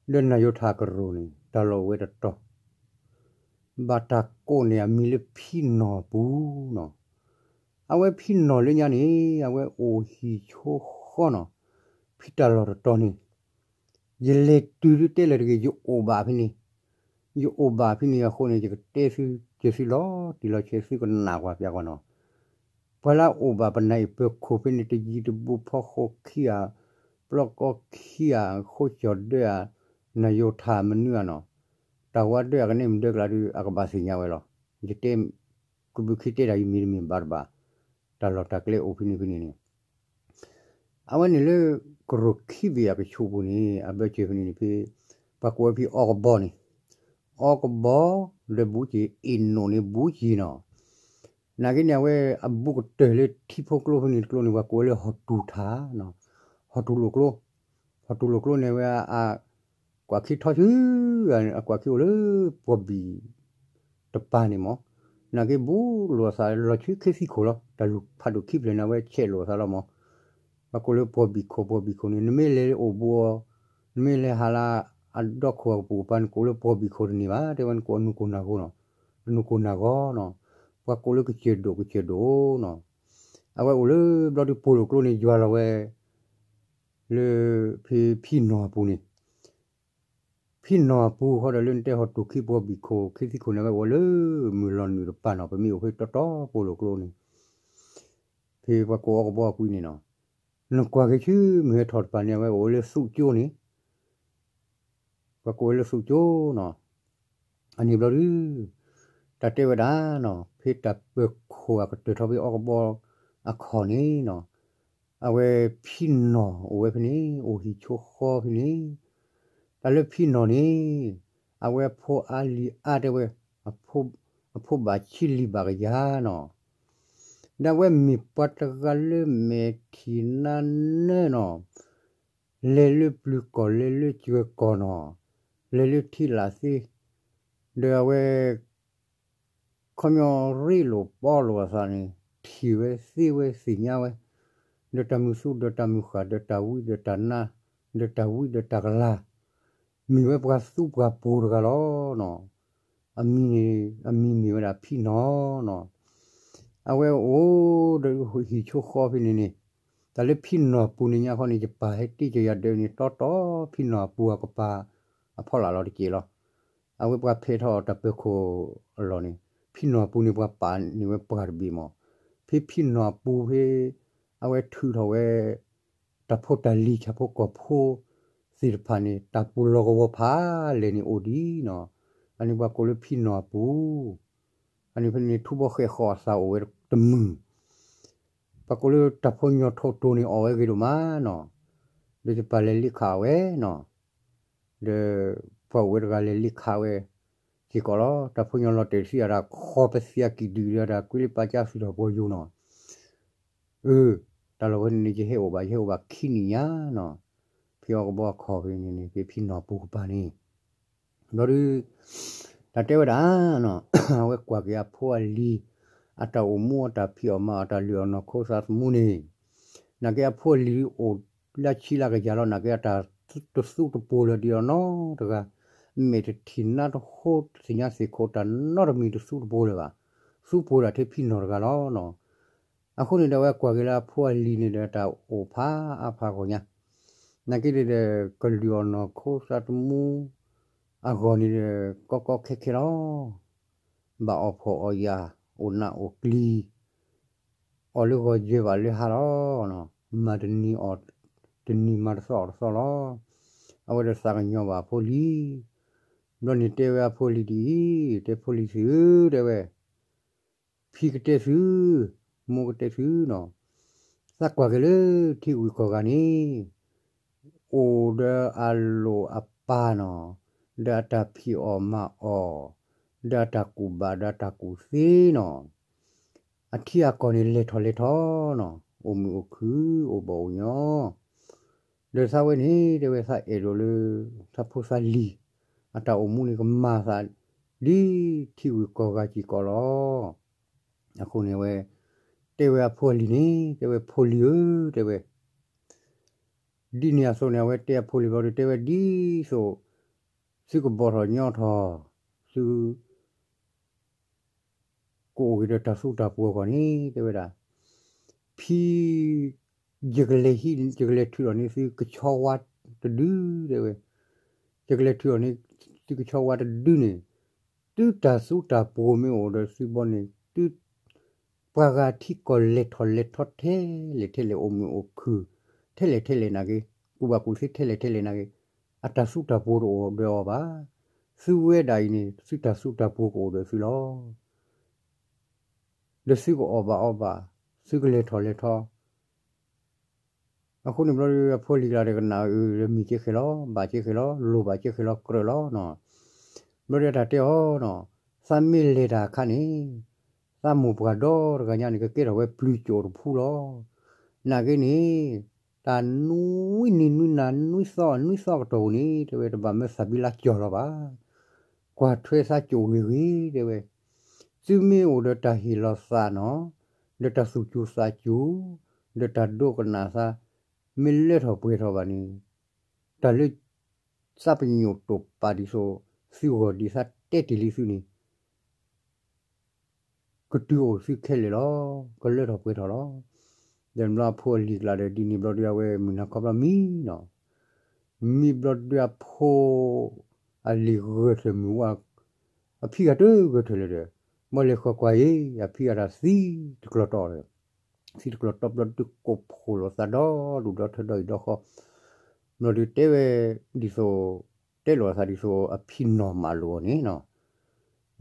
ၤ, ဒီးနၢ်ယိၤထၣ်အကရူၢ်န့ၣ် တၢ်လီၢ်အိၣ်ဝဲတတီၤ, ဘၣ်တၢ်ကိးန့ၢ်အမံၤလၢဖံနီၢ်ပူၤနီၤ, အဝဲဖံနီၢ်လၢညါန့ၣ် အဝဲအိၣ်ဟံၣ်ဆိဃီနီၤ, ဖံတၢ်လီၢ်တတီၤန့ၣ် ယလဲၤတုၤဒုးတဲလၢၤတဂ့ၤ ယအိၣ်ဘၣ်ဖဲန့ၣ်, ယအိၣ်ဘၣ်ဖဲန့ၣ်အဃိန့ၣ် ယကတဲသု ကဲသုလီၤတံၢ်လီၤဆဲး သုကနၣ်ကွၢ်ပၠးကွၢ်နီၤ, ပှၤလၢအအိၣ်ဘၣ်ပနၢ်အံၤပၢၤခိၣ်ဖဲန့ၣ် တယံၤတဘူးဖီဃိခံဧါ, ပျီကီခံဧါ, ဃိကၠီၣ်ဒၢဧါ, နၢ်ယိၤထၣ်မနုၤဧါနီၤ, တၢ်ဝါဒၢအကနဲၣ်မဒၢကလးဒုး အကဘၣ်သ့ၣ်ညါဝဲလီၤ, ယတဲ ကဘုးခံတဲတၢ်အံၤမ့ၢ်တမ့ၢ်ဘၣ်တဘၣ်, တၢ်လီၢ်တၢ်ကျဲအိၣ်ဖဲန့ၣ်ဖဲန့ၣ်န့ၣ် အဝဲန့ၣ်လၢ ကရိၢ်ခံဘ့ၣ်အကဆူးပူၤန့ၣ် အဘၢၣ်စၢၤဖဲန့ၣ်န့ၣ်ဖဲ ပှၤကိးဝဲဖဲအီကဘီန့ၣ်, အီကဘီ ဒီးဘူးက့ၤ အ့ၣ်နိၣ်န့ၣ်ဘူးက့ၤနီၤ, နာ်က့န့ၣ် အဝဲအဘူးကတၢၢ်လၢထံဖိကျိဖဲန့ၣ်တကျိန့ၣ် ပှၤကိးဝဲလၢဟီၣ်တူၢ်ထၣ်, ဟီၣ်တူၢ်လိာ်ကျိ, ဟီၣ်တူၢ်လိာ်ကျိန့ၣ်ဝဲ ကွၢ်ခံထီဆူ အကွၢ်ခံအိၣ်လၢပှီၢ်ဘံၣ်တပၤန့ၣ်မး, နာ်က့ဘူးလိာ်အသးလီၤဆူခ့သံၣ်ခိၣ်လီၤ, တၢ်လူၢ်ဖးဒိၣ်ခံဖျၢၣ်န့ၣ် အဝဲဆဲးလိာ်အသးလီၤမး, ပှၤကိးလၢပှီၢ်ဘံၣ်ခိၣ် ပှီၢ်ဘံၣ်ခိၣ်န့ၣ် နမ့ၢ်လဲၤအိၣ်ဘူးအီၤ, နမ့ၢ်လဲၤဟးလၢအဒီခိၣ်အကပူၤကပၤ နကိးလၢပှီၢ်ဘံၣ်ခိၣ်တန့ၢ်ဘၣ်, တဲဝဲနကိးအနူၢ်ကိၢ်နၢ်ဂီၤနီၤ, အနူၢ်ကိၢ်နၢ်ဂီၤနီၤ, ပှၤကိးလၢကစၢၢ်ဒိၣ် ကစၢၢ်ဒိၣ်နီၤ, အဝဲအိၣ်လၢဘျီဒုးပိာ်လိာ်ကျိန့ၣ် ယွၤလီၤဝဲ လၢ ဖဲဖံနီၢ်အပူၤန့ၣ်, ဖံနီၢ်အပူၤဃီဒီးလၢနတဲဟီၣ်တူၢ်ခံပှီၢ်ဘံၣ်ခိၣ် ခ့သံၣ်ခိၣ်န့ၣ် အဝဲအိၣ်လၢမုၢ်လီၤနုာ်တပၤနီၤ, ပမ့ၢ်အိၣ်ဖဲတီတီပိာ်လိာ်ကျိန့ၣ်, ဖဲပှၤကိးအီကဘီအကွံန့ၣ်နီၤ, နကွၢ်က့ၤဆူမုၢ်ဟဲထီၣ်တပၤန့ၣ် အဝဲအိၣ်လၢသူကၠိန့ၣ် ပှၤကိးဝဲလၢသူၣ်ကၠိနီၤ. အန့ၣ်ဘျီဒုး တၢ်တဲဝဲဒၣ်နီၤ ဖဲတၢ်ပၢၤခိၣ်အကတၢၢ်ထီၣ်ဖဲအီကဘီအခီၣ်န့ၣ်နီၤ, အဝဲဖံနီၢ်အိၣ်ဝဲဖဲန့ၣ် အိၣ်ဟံၣ်ဆိဃီဖဲန့ၣ်, တၢ်လၢဖံနီၢ်န့ၣ် အဝဲအဖိအါလံၤအါတဲဝဲ အဖိဘၣ်ဆံလံၤဘၣ်ကယၤနီၤ, ဒီးအဝဲမ့ၢ်ပှၤတဂၤလၢမဲာ်ထံၣ်နါနၢနီၤ, လဲၤလၢပျုၤကီၢ်လဲၤလၢစှၢၤကီၢ်နီၤ, လဲၤလၢထံလာ်သ့, ဒီးအဝဲ ခီပညီရ့လိာ်ဘီလိာ်အသးန့ၣ် ထံၣ်ဝဲသ့ဝဲသ့ၣ်ညါဝဲ, ဒီးတၢ်မုာ်သူဒီးတၢ်မုာ်ဃၣ် ဒီးတၢ်ဝံဒီးတၢ်နါ, ဒီးတၢ်ဝံဒီးတၢ်ကလၤ, မ့ၢ်ဝဲပှၤသူပှၤပှိၤတဂၤလီၤနီၤ. အမံၤန့ၣ် အမံၤမ့ၢ်ဝဲဒၣ်ဖံနီၢ်နီၤ. အဝဲအိၣ်ဒီးဟံၣ်ဆိဃီဖဲန့ၣ်န့ၣ်, တၢ်လၢဖံနီၢ်အပူၤန့ၣ်ညါခီန့ၣ် ယပၢ်ဟဲတ့ၢ်ကယၤဒၢးန့ၣ် တီတီဖံနီၢ်အပူၤအကပၤ အဖီလာ်လီၤတက့ၢ်လီၤ. အဝဲပှၤဖဲးထီၣ်အီၤတၢ်ပၢၤခိၣ်အလီၢ်န့ၣ် ဖံနီၢ်အပူၤန့ၣ် ပှၤပာ်န့ၢ်ဝဲပှၤတဘ့ၣ်မး, ဖဲဖံနီၢ်အပူၤဖဲ အဝဲထုးထီၣ်ဝဲ တၢ်ဖိတၢ်လံၤဆၣ်ဖိကီၢ်ဖိသ့ၣ်တဖၣ်န့ၣ် တၢ်ပူၤလီၢ်ကဝီၤဖးလဲၢ်န့ၣ်အိၣ်ဒံးနီၤ. အန့ၣ်ပှၤကိးလၢဖံနီၢ်အပူၤ, အန့ၣ်ဖဲန့ၣ် ထူဘီဃဲးဃီအသးအိၣ်ဝဲတမုာ် ပှၤကိးလၢတၢ်ဖိညီထိးတိၤန့ၣ်အီၣ်ဝဲဂ့ၤဒိၣ်မးနီၤ, ဒီးယပၢ်လဲၤလ့ခးဝဲနီၤ, ဒီးပှၤအိၣ်ဝဲတဂၤလဲၤလ့ခးဝဲ, စ့ၢ်ကီးလီၤ တၢ်ဖိညီလီၤတဲာ်တသံအတၢ်ခီပသံအကံၣ်ဒုၣ်ဒီးတၢ်ကွံလၢပာ်ကၢသုးထီၣ်ပှီၤယိၤနီၤ, အၢ တၢ်လီၢ်ဝဲန့ၣ်န့ၣ် ယဟဲအိၣ်ဘၣ် ယဟဲအိၣ်ဘၣ်ခံနံၣ်ညါနီၤ, ဖဲအီကဘီအခီၣ်ဖဲန့ၣ်န့ၣ် ဖဲဖံနီၢ်ပူၤကပၤန့ၣ် ဘျီဒုး တၢ်တဲဝဲဒၣ်နီၤ, အဝဲကွၢ်က့ၤအဖိအလံၤ အတၢ်အိၣ်မူအတၢ်ဖံးအီၣ်မၤအီၣ် တၢ်လုၢ်အီၣ်နီၢ်ခိသးသမူန့ၣ်, နာ်က့အဖိအလံၤအိၣ်လၢဆံလၢကယၤလီၤ, နာ်က့အတၢ်တသူတပှိၤလၢၤဒံးအီၤနီတဂၤ, မဲာ်တထံၣ်နါတဟိ တသ့ၣ်ညါသ့ၣ်ခိၣ်တၢ်နီတမံၤတသူတပှိၤလၢၤဘၣ်, သူပှိၤဒၣ်ထဲဖံနီၢ်တဂၤလီၤနီၤ. အဃိန့ၣ်ဒီး အဝဲကွၢ်က့ၤလၢအဖိအလံၤန့ၣ်ဒီး တၢ်အိၣ်ဖးအါဖးဂီၢ်ညါ, နာ်က့န့ၣ်ဒီး ကလုၢ်အီၣ်နီၢ်ခိသးသမူ အဂီၢ်န့ၣ်ဒီး ကီကီခဲခဲလီၤ. ဘၣ်အီၣ်ဖှီၣ်အီၣ်ယာ် အိၣ်နးအိၣ်ကျံၤ, အီၣ်လၢဂီၤယဲၢ်ဘၣ်လၢဟါလီၤ. မၤတနံၤအီၣ်တနံၤ မၤတသီအီၣ်တသီလီၤ. အဝဲဒီးသးကညီၤဘၣ်အဖိလံၤ, ဘျီန့ၣ်တဲဝဲအဖိလံၤဒ်အံၤ, တဲဖိလံၤသ့ၣ်ဧၢ တဲဝဲ ဖံကတဲသု, မိၢ်ကတဲသုနီၤ, သးကွၢ်က့ၤလၢထံဂုၤကီၢ်ဂၤန့ၣ် အိၣ်ဒီးအလိာ်အပာ်နီၤ, ဒီးအတၢ်ဖံးအီၣ်မၤအီၣ်, ဒီးအတၢ်ကူၣ်ဘၣ်ဒီးအတၢ်ကူၣ်သ့နီၤ, အထံအကီၢ်န့ၣ် လဲၤထီၣ်လဲၤထီနီၤ, အိၣ်မုာ်အိၣ်ခုၣ် အိၣ်ဘီၣ်အိၣ်ညီ, ဒီးသးဝဲန့ၣ် တဲဝဲ သးအဲၣ်ဒိးလၢ သးဖိသးလံၤ အတၢ်အိၣ်မူန့ၣ် ကမၤသး ဒ်ထံဂုၤကီၢ်ဂၤစ့ၢ်ကီးလီၤ. အဃိန့ၣ်ဝဲ တဲဝဲအဖိအလံၤန့ၣ် တဲဝဲ ဖိလံၤဧၢ တဲဝဲ ဒ်န့ၣ်အသိးန့ၣ် အဝဲတဲအဖိလံၤဘျီဒီး တဲဝဲဒ်သိး သုကဘီၣ်ထီၣ်ညီထီၣ် သု ကအိၣ်က့ၤဒီးတၢ်သူတၢ်ပှိၤအဂီၢ်န့ၣ် တဲဝဲဒၣ် ဖံ ယကလဲၤဟံး ယကလဲၤထုးထီၣ်န့ၢ်သုကဆီဝါတဒု တဲဝဲ, ယကလဲၤထုးထီၣ်န့ၢ်သုကဆီဝါတဒုန့ၣ်, သုတၢ်သူတၢ်ပှိၤမ့ၢ်အိၣ်ဒီးသုဘီန့ၣ် သု ပှၤဂၤထံကီၢ်လဲၤထီၣ်လဲၤထီထဲလဲၣ်ထဲလဲၣ် အိၣ်မုာ်အိၣ်ခုၣ် ထဲလဲၣ်ထဲလဲၣ်နာ်က့, ကူၣ်ဘၣ်ကူၣ်သ့ထဲလဲၣ်ထဲလဲၣ်နာ်က့, အတၢ်သူတၢ်ပှိၤတအိၣ်ဒီးအီၤဘၣ်. သုဝဲဒၣ်အံၤန့ၣ် သုတၢ်သူတၢ်ပှိၤကအိၣ်ဒီးသုလီၤ. ဒီးသုကအီၣ်ဘၣ်အီဘၣ်, သုကလဲၤထီၣ်လဲၤထီ အဃိန့ၣ်ဘျီဒီး အဖိလံၤကျါဒီးကနၣ်အီၤဒီး မ့ၢ်ကဲဃဲၤလီၤ, ဘၣ်ကဲဃဲၤလီၤ, လိၣ်ဘၣ်ကဲဃဲၤလီၤကြၢးလီၤနီၤ. ဘျီဒီးတၢ်တဲအီၤနီၤ, သးမ့ၢ်လဲၤတၢ်အခါန့ၣ် သးမိၢ်ပှၢ်ဒီတဂၤညါန့ၣ် ကကဲထီၣ်ဝဲပျုၤကၠိတဖုလီၤ. နာ်က့န့ၣ် တၢ်နွံနံၤနွံနၤနွံသီနွံသီကတီၢ်ပူၤန့ၣ် တဲဝဲ တဘၣ်မၢသးဘံလါကၠီၤလီၤဘၣ်. ကွၢ်ထွဲသးကၠိဂ့ၤဂ့ၤ တဲဝဲ, သုမ့ၢ်အိၣ်ဒီးတၢ်ဟ့ၣ်လီၤသးနီၤ, ဒီးတၢ်သူၣ်စူၤသးစူၤ, ဒီးတၢ်ဒိကနၣ်သး မ့ၢ်လၢထီၣ်ပှဲၤထီၣ်ဘၣ်န့ၣ်, တၢ်လၢ သးပညိၣ်တိာ်ပာ်ဒ်သိး သုဂီၢ်ဒ်သးတဲတ့ၢ်လံသုန့ၣ် ကတုၤအိၣ်သုခဲလၢာ်လီၤ, ကလၢထီၣ်ပှဲၤထီၣ်လီၤ. ဒီးဘျီအဖိအလံၤကျါဒီး ဒ်န့ၣ်ဘျီဒီး အဝဲမုၢ်နၤခီဘျီမံနီၤ, မံဘျီဒီးအဖိ အလံၤဂဲၤထၢၣ်မုၢ်ဝါ အဖံဂၤတဂဲၤထၢၣ်လၢၤဒီး ဘၣ်လဲၤဃီၤကွၢ်အံၤ အဖံဂၤတၢ်သံတကျီၢ်တီၢ်ဒီး သံတကျီၢ်တီၢ်ဘျီဒုးကိးဖှိၣ်လိာ်သးဒီဒူၣ်ဒီထၢဒီအံၤဒီဃီ, ဘျီဒုးတဲဝဲဒ်သိး တဲလိာ်အသးဒ်သိးအဖံနီၤမးလိာ်အီၤန့ၣ်နီၤ,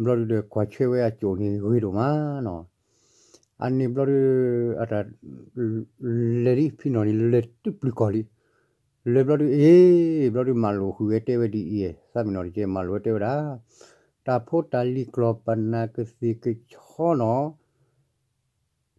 ဘျီဒုဒီးကွၢ်ဆၢဝဲအစိၣ်န့ၣ်ဂ့ၤဒိၣ်မးနီၤ, အန့ၣ်ဘျီဒု အတၢ် လဲၤလံ ဖံနီၤန့ၣ်လဲၤတုၤပျုၤကီၢ်လံ, လဲၤဘျီဒု အ့ၣ် ဘျီဒုမးလိာ်ဃုာ်ဝဲတဲဝဲဒ်အံၤ သးမံနီၤတကဲ မးလိာ်ဝဲတဲဝဲဒၣ်, တၢ်ဖိတၢ်လံၤကျီၢ်ပနၢ်ကသ့ၣ်ကဆီနီၤ တၢ်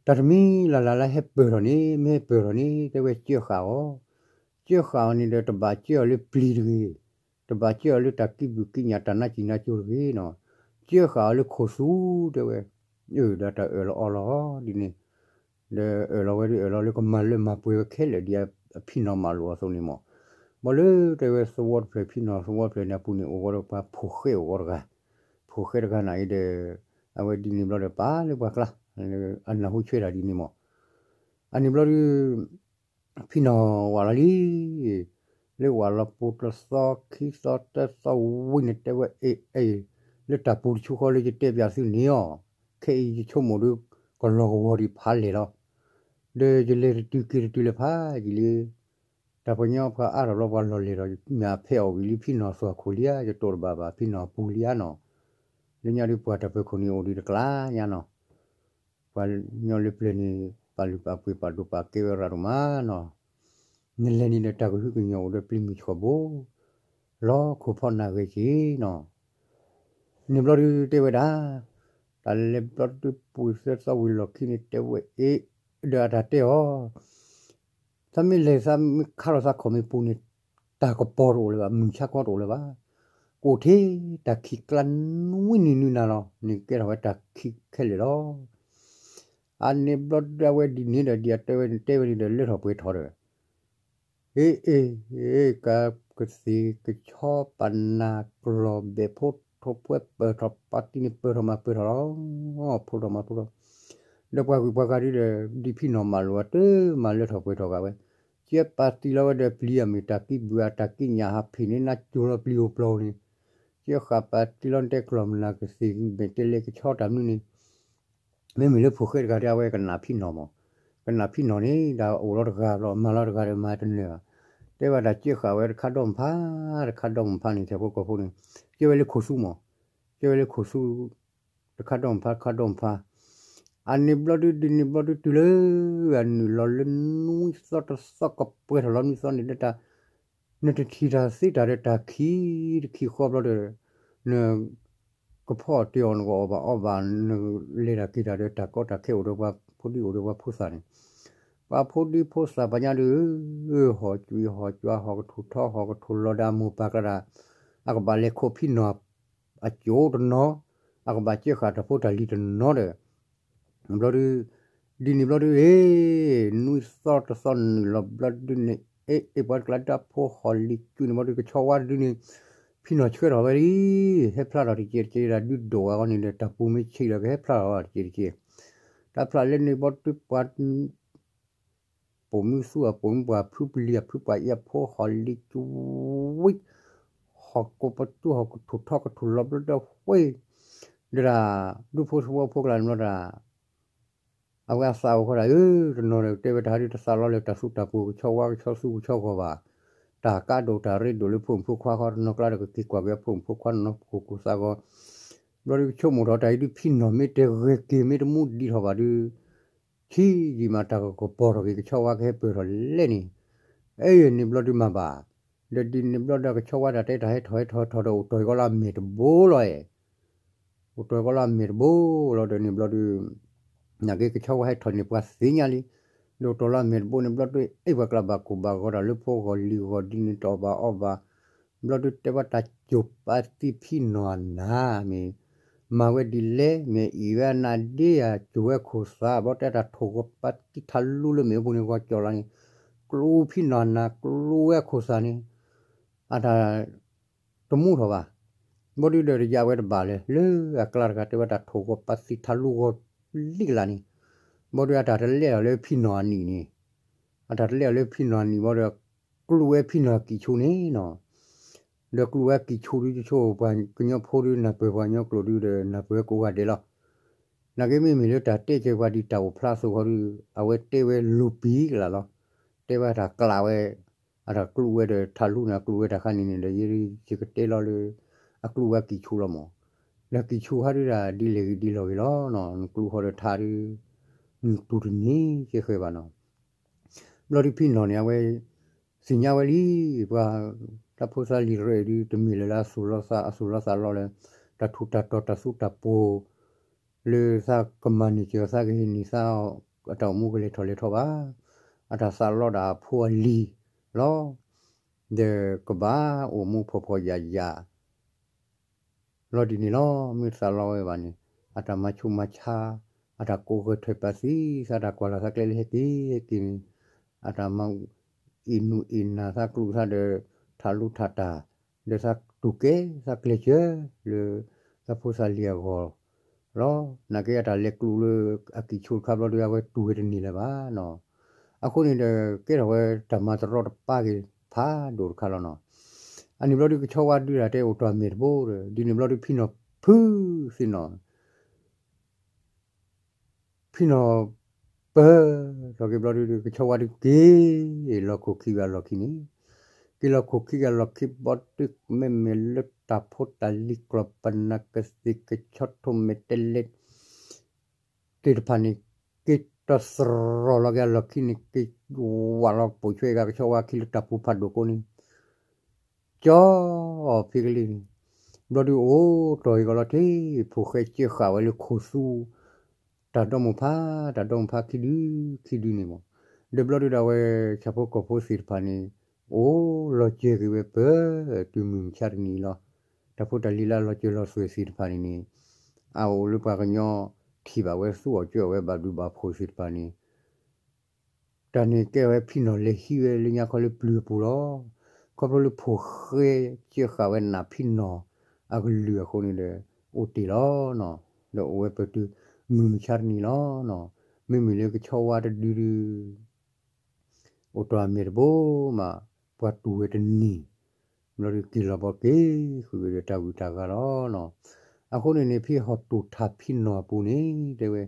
တမံၤလၢ်လၢ်လၢဟဲပၢၢ်ထီၣ်န့ၣ် မ့ၢ်ဟဲပၢၢ်ထီၣ်န့ၣ် တဲဝဲစၢဃာ်အီၤ, စၢဃာ်အီၤန့ၣ်ဒီး တဘၣ်စၢအီၤလၢပျံၤတဂ့ၤ, တဘၣ်စၢအီၤလၢတၢ်ကံၢ်ဘုၣ်ကံၢ်ညၣ်တၢ်နါစံၣ်နါစိၤတဂ့ၤနီၤ, စၢဃာ်အီၤလၢခိၣ်သူတဲဝဲ, အၢ ဒီးတၢ်အၢၣ်လီၤအီလီၤဒ်န့ၣ်, ဒီးအၢၣ်လီၤဝဲဒုးအၢၣ်လီၤလၢကမၤလၢမၤပှဲၤဝဲခဲလၢာ်ဒ်အဖံနီၤမးလိာ်အသိးန့ၣ်မး, ဘၣ်လၢတဲဝဲသဝီတဖျၢၣ် ဖံနီၤသဝီတဖျၢၣ်န့ၣ် အပူၤန့ၣ် အိၣ်ဝဲဒီးပှၤဖိၣ်ဃဲအိၣ်ဝဲတဂၤ, ဖိၣ်ဃဲတဂၤန့ၣ်အံၤဒီး အဝဲဒ်န့ၣ်ဘျီဒီးပာ်လၢပှၤကျါ အနၢ်ဟူဆၢတၢ်ဒ်န့ၣ်မး, အန့ၣ်ဘျီဒု ဖံနီၤဝးလီၤလံ, လၢဝးလီၤပူၤတသီခံသီသၢသီဝံၤန့ၣ် တဲဝဲအ့ၣ်အ့ၣ်, လၢတၢ်ပူၤတဆူဃီလၢယတဲပၠးသုန့ၣ်အီၤ, ခဲအံၤယဆိကမိၣ်ဒုး ကလီၤကဝီၤဒံးဖးလဲၢ်လီၤ, ဒီးယလဲၤတတုၤက့ၤတတုၤလၢဖးယံာ်လံ, တၢ်ပှၤကညီပှၤအါထီၣ်ဘျီပှၤလီၢ်လဲၢ်ဒီး မ့ၢ်အဖဲအီၣ်ဝံၤလံ ဖံနီၤသွၣ်ခိၣ်လံဧါ ယတိၢ်တဘၣ်ဘၣ် ဖံနီၤပူၤလံဧါနီၤ, လၢညါဒုးပှၤတၢ်ပၢခိၣ်န့ၣ်အိၣ်ဒံးတကျါညါနီၤ ပှၤကညီလၢပျၢၤန့ၣ် ပာ်လုၢ်ပာ်ပှ့ၤပာ်ဒိၣ်ပာ်ကဲဝဲရၤဒိၣ်မးနီၤ, နလဲၤန့ၣ်ဒီးတၢ်ကဟုကညီၢ်အိၣ်ဒီးပျံၤမုၢ်ဆှီၣ်ဘိ, လီၤခိၣ်ဖီၣ်နၢ်ဂ့ၤက့ၤနီၤ, န့ၣ်ဘျီဒုတဲဝဲဒၣ်, တၢ်လဲၤဘျီဒုပူၤသၢသီဝံၤလီၢ်ခံန့ၣ်တဲဝဲအ့ၣ်, ဒီးအတၢ်တဲအီၤ သးမ့ၢ်လဲၤသးမ့ၢ်ခါထီၣ်သးခီၣ်မ့ၢ်ပူၤန့ၣ်, တၢ်ကပီၤတအိၣ်လၢၤဘၣ် မုၢ်ဆါခီတအိၣ်လၢၤဘၣ်, ကအိၣ်ထဲတၢ်ခံးကျါနွံနံၤနွံနၤလီၤ, န့ၣ်ကဲထီၣ်ဝဲတၢ်ခံးခဲလၢာ်လီၤ, အန့ၣ်ဘျီဒုအဝဲဒ်န့ၣ်ဒီး ဒ်အတဲဝဲန့ၣ်တဲဝဲန့ၣ်ဒီးလၢထီၣ်ပှဲၤထီၣ်ဒီး အ့ၣ်အ့ၣ်, ကသ့ၣ်ကဆီပနၢ်ကျီၢ်ဘဲၣ်ဖိထိၣ်ပှဲၤပၢၢ်ထီၣ်ပၣ်တံၣ်န့ၣ်ပၢၢ်ထီၣ်မးပၢၢ်ထီၣ်လီၤ, ဖိထီၣ်မးဖိထီၣ်, ဒီးပှၤဂုၤပှၤဂၤဒုဒီး ဒ်ဖံနီၤမးလိာ်အီၤတမၤလၢထီၣ်ပှဲၤထီၣ်ဂၤဝဲ, ကဲပၣ်တံၣ်လီၤဝဲဒီးပျံၤအမ့ၢ်တၢ်ကံၢ်ဘုၣ်အတၢ်ကံၢ်ညၣ်ဟးဖံးန့ၢ်နါစိၤလီၤပျံၤအိၣ်ပျီန့ၣ်, ကဲဃာ်ပၣ်တံၣ်လီၤနတဲကျီၢ်မနၢ်ကသ့ၣ် မဲာ်တဲးလဲးကဆီတၢ်မနုၤန့ၣ် မ့မ့ၢ်လၢဖိၣ်ဃဲတဂၤဒီး အဝဲကနၣ်ဖံနီၤမး, ကနၣ်ဖံနီၤန့ၣ် ဒီးအိၣ်လီၤတဂၤလီၤ မၤလီၤတဂၤဒီးမၤတနၢၤဘၣ်, တဲဘၣ်တၢ်စၢဃာ်ဝဲတခါဒီမဖါ, တခါဒီမဖါန့ၣ် ဆၢဖိကီၢ်ဖိန့ၣ်, ကဲဝဲလၢခိၣ်သူမး, ကဲဝဲလၢခိၣ်သူ, တခါဒီမဖါ တခါဒီမဖါ, အန့ၣ်ဘျီဒု ဒ်န့ၣ်ဘျီဒုတုၤလၢ အနုာ်လီၤလၢနွံသီတသီကပှဲၤထီၣ်လီၤနွံသီန့ၣ်လၢတၢ် နတထံၣ်တၢ်သ့တၢ်ဒီးတၢ်ခံးတခံးဃီဘျီဒီး နကဖီအီၣ်တ့ၢ်အီၣ် နကအီၣ်ဘၣ်အီၣ်ဘၣ် နလဲၤတၢ်က့ၤတၢ်ဒီးတၢ်ကီတၢ်ခဲအိၣ်ဒီးပှၤဖိဒံအိၣ်ဒီးပှၤဖိသၣ်န့ၣ်, ပှၤဖိဒံဖိသၣ်ပှၤညါဒီး ဟီၣ်ကွံာ်ဟီၣ်ကွၢ် ဟီၣ်ကထူၣ်ထီ ဟီၣ်ကထူၣ်လီၤဒီးအမိၢ်ပၢ်ကျါဒၣ် အကဘၣ်လဲၤခိးဖံနီၤ အစိၣ်တနီၤ, အကဘၣ်စၢဃာ်တၢ်ဖိတၢ်လံၤတနီၤဒီး ဘျီဒု ဒ်န့ၣ်ဘျီဒု နွံသီတသီနုာ်လီၤဘျီဒုန့ၣ် အ့ၣ် အ့ၣ် ပှၤတကျါတၢ်ဖိဟီၣ်လံၤကွံာ်န့ၣ်ဘျီဒု ကဆီဝါတဒုန့ၣ် ဖံနီၤဆှၢထီၣ်ဝဲလံ, ဟဲဖျါထီၣ်တကဲးတကဲးဒၣ် ဒုဒိၣ်ဝဲအဂီၢ်န့ၣ်ဒီး တၢ်ပူၤမ့ၢ်ဆံးဒီးကဟဲဖျါထီၣ်ဝဲတကဲးတကဲး, တၢ်ဖျါလၢန့ၣ်ဘျီဒုပှၤ ပိာ်မုၣ်သူအပိာ်မုၣ် ပှၤဖုပလံၤအဖုပှၤအံၤအဖိဟီၣ်လံၤကွံာ် ဟီၣ်ကိးပသူ ဟီၣ်ကထူၣ်ထီကထူၣ်လီၤဘျီဒု ဝဲ ဒီးဒၣ် ဒူဖိသဝီဖိကျါန့ၣ်ဘျီဒၣ် အဝဲအသးအိၣ်ဃီဒၣ်ဧၢ, တနီၤဒီးတဲဝဲတၢ်ဟးဒုတသးလီလၢတၢ်သူတၢ်ပှိၤ ကဆီဝါကဆီသူကဆီဂီၢ်ဘၣ်, တၢ်ကါဒိၣ်တၢ်ရ့ဒိၣ်လၢဖိမုၣ်ဖိခွါဃီ တနီၤကျါဒီးကက့ၤကွၢ်က့ၤအဖိမုၣ်ဖိခွါနီၢ်ခိၣ်ကိၢ်သးဂီၤ, ဘျီဒုကဆိကမိၣ်ထီၣ်တၢ်အံၤဒုဖံနီၤမ့ၢ်တဂဲၤက့ၤမ့ၢ်တမူဒံးထီၣ်ဘၣ်ဒု ဆံးယံာ်မးတၢ်ကကပီၤထီၣ်က့ၤ ကဆီဝါကဟဲပၢၢ်ထီၣ်လဲၣ်န့ၣ်, အ့ၣ် န့ၣ်ဘျီဒုမၤဘၣ်, ဒီးဒ်န့ၣ်ဘျီဒုကဆီဝါတၢ်တဲတၢ်ဟဲထီၣ်ဟဲထီၣ်ဟဲထီၣ်ဒီးအိၣ်တီၢ်ကီလၢအမဲာ်တဘိလီၤအဲၣ် အိၣ်တီၢ်ကီလၢအမဲာ်တဘိလီၤဒီးန့ၣ်ဘျီဒု နာ်က့ကဆီဝါဟဲထီၣ်န့ၣ်ပှၤသ့ၣ်ညါလံ, ဒီးအိၣ်တီၢ်လၢအမဲာ်တဘိန့ၣ်ဘျီဒု အ့ၣ် ပှၤကျါဘၣ်ကိၢ်ဘၣ်ဂီၤတၢ်လၢဖိဂီၢ်လံၤဂီၢ်ဒ်န့ၣ်တအီၣ်ဘၣ်အီဘၣ်, ဘျီဒုတဲဘၣ်တၢ်စိာ်ပၢ်သံဖံနီၤအနၢ်မ့ၢ် မၤဝဲဒ်လဲၣ် မ့ၢ်အံၤဝဲအနၢ်ဒ့ဧါ စိာ်ဝဲခိၣ်သး ဘျီတဲတၢ်ထိၣ်ဂီၤပၢ်သံထးလူလၢမ့ၣ်အူပူၤန့ၣ် ဂီၤကၠီၣ်လီၤန့ၣ် ကျိဖံနီၤအနၢ် ကျိဝဲခိၣ်သးန့ၣ် အတၢ် တမူထီၣ်ဘၣ်. ဘျီဒုဒီးတယါဝဲတဘၣ်လၢၤ လၢအကျါတဂၤတဲဝဲတၢ်ထိၣ်ဂီၤပၢ်သံထးလူဂီၤလံကလးန့ၣ်, ဘျီဒုအတၢ်တလဲအီၤလၢဖံနီၤအနံၣ်န့ၣ်, အတၢ်တလဲအီၤလၢဖံနီၤအနံၣ်ဘျီဒီး ကျိဝဲဖံနီၤကံၢ်ဆူန့ၣ်နီၤ, ဒီးကျိဝဲကံၢ်ဆူဒုကဆိ ပှၤကညီဖိဒုနၢ်ပၢၢ်ပှၤကညီကျိာ်ဒုဒီးနၢ်ပၢၢ်ကိးဂၤဒဲးလီၤ. နာ်က့မ့မ့ၢ်လၢတၢ်တဲကဲပှၤဒ်တၢ်အိၣ်ဖျါအသိးဃီဒု အဝဲတဲဝဲလိၤပံၤကလးလီၤ. တဲဝဲတၢ်ကျးဝဲ အတၢ်ကျိၣ်ဝဲဒီးထးလူန့ၣ် အကျိၣ်ဝဲတၢ်ခါန့ၣ်န့ၣ်ဒီး ယကတဲလီၤလၢ အကျိၣ်ဝဲအကံၢ်ဆူၣ်လီၤမး. ဒီးကံၢ်ဆူၣ်ဟးဒုးဒၣ်ဒ်လဲၣ်ဂ့ၤဒ်လဲၣ်ဂ့ၤလီၤနီၤ, နကျိၣ်ဃီဒီးထးဒုး နတူၢ်တန့ၢ်ကဲဃဲၤဘၣ်နီၤ. ဘျီဒုးဖံနီၢ်န့ၣ် အဝဲ သ့ၣ်ညါဝဲလံ, ပှၤ တၢ်ဖိသၣ်လံၤရဲၣ်ဒုး တမ့ၢ်လၢၤလၢအသူၣ်လီၤသး အသူၣ်လီၤသးလီလၢ တၢ်ထူးတၢ်တီၤတၢ်သူတၢ်ပှိၤ လၢသးကမၤန့ၢ်စၢၤသးကဟ့ၣ်န့ၢ်သး အတၢ်အိၣ်မူကလဲၤထီၣ်လဲၤထီဘၣ်. အတၢ်သးလီဒၣ်အဖိအလံၤလီၤ. ဒီးကဘၣ်အိၣ်မူဖှီၣ်ဖှီၣ်ယာ်ယာ် လီၤဒ်န့ၣ်လီၤ. မ့ၢ်သးလီဝဲဘၣ်န့ၣ် အတၢ်မၤဆူးမၤဆါ အတၢ်ကိးဂဲၤထွဲပာ်သံသး တၢ်ကွၢ်လီၤသးကျဲလၢဟဲက့ၤဟဲက့ၤန့ၣ် အတၢ်မၤအ့ၣ်နူၢ်အ့ၣ်နၢ်သးကျိၣ်သးဒီး ထးလူထးတၢ် ဒီးသးတူၢ်ကဲသးကျဲးစၢးလၢ သးဖိသးလံၤအဂီၢ်လီၤ. နာ်က့အတၢ်လဲၤကျိၣ်လၢအကံၢ်ဆူၣ်တခါဘျီဒီး အဝဲတူၢ်ဝဲတန့ၢ်လၢၤဘၣ်နီၤ. အဃိန့ၣ်ဒီး ကဲထီၣ်ဝဲတၢ်မၤတရီတပါက့ၤဖးဒိၣ်တခါလီၤနီၤ. အန့ၣ်ဘျီဒုးကဆီဝါဒုးတၢ်တဲအိၣ်တ့ၢ်အမဲာ်တဘိဒီး ဒ်န့ၣ်ဘျီဒုးဖံနီၢ်ဖုသ့ၣ်နီၣ် ဖံနီၢ်ပၢၢ်ထီၣ်က့ၤဘျီဒုး ကဆီဝါဒုးက့ၤလီၤခိၣ်ခံဂၤလီၢ်ခံန့ၣ်, က့ၤလီၤခိၣ်ခံဂၤလီၢ်ခံဘျီဒုး မ့မ့ၢ်လၢတၢ်ဖိတၢ်လံၤကျီၢ်ပနၢ်ကသ့ၣ်ကဆီထိၣ်မဲာ်တဲးလဲး သ့ၣ်တဖၣ်န့ၣ် က့ၤတီၢ်သရီၣ်လီၤက့ၤအလီၢ်ခံန့ၣ် က့ၤဝးလီၤပိာ်ဆွဲက့ၤကဆီဝါခံလၢတၢ်ပူၤဖးဒိၣ်ကိးန့ၣ် ကၠီအီၤဖံကလံၢ်န့ၣ်, ဘျီဒုးအိၣ်တီၢ်အံၤကီးလီၤတံၢ် ဖိၣ်ဃဲစၢဃာ်ဝဲလၢခိၣ်သူ တၢ်ဒီမိၢ်ဖး တၢ်ဒီမိၢ်ဖးခံဒု ခံဒုန့ၣ်မး, ဒီးဘျီဒုးဒၣ်ဝဲ ဆၣ်ဖိကီၢ်ဖိသ့ၣ်တဖၣ်န့ၣ် အိၣ်လီၤစၢၤက့ၤဝဲပၢၢ်တုၤမုၢ်မဆါတနံၤအံၤလီၤ. တၢ်ဖိတၢ်လံၤလၢအလီၤစၢၤလီၤသွဲၣ်သ့ၣ်တဖၣ်န့ၣ်န့ၣ် အအိၣ်လၢပှၤကညီထံၣ်ဘၣ်ဝဲသူၣ်အီၣ်ကၠၢအီၣ်ဝဲဘၣ်ဒုးဘၣ်ဖှိၣ်သ့ၣ်တဖၣ်န့ၣ် တၢ်န့ၣ်ကဲဝဲဖံနီၢ်လဲၤဟံးဝဲလၢညါခီလၢပျုၤအပူၤလီၤ. ခီဖျိလၢဖိၣ်ဃဲစၢဃာ်ဝဲနးဖံနီၢ်အကလုၢ်အဃိန့ၣ်ဒီး အိၣ်တ့ၢ်လီၤနီၤ, ဒီးအိၣ်ဝဲပၢၢ်တုၤမုၢ်မဆါတနံၤလီၤ. မ့မ့ၢ်လၢကဆီဝါတဒုဒု အိၣ်တ့ၢ်အမဲာ်တဘိမး ပှၤတူၢ်ဝဲတန့ၢ်, ဘျီဒုးက့ၤလီၤဘီက့ၤဃုာ်ဝဲဒီးတၢ်ဂုၤတၢ်ဂၤလီၤနီၤ. အဃိန့ၣ်န့ၣ် ဖံဟီၣ်တိၢ်ထၢ်ဖံနီၢ်အပူၤန့ၣ် တဲဝဲ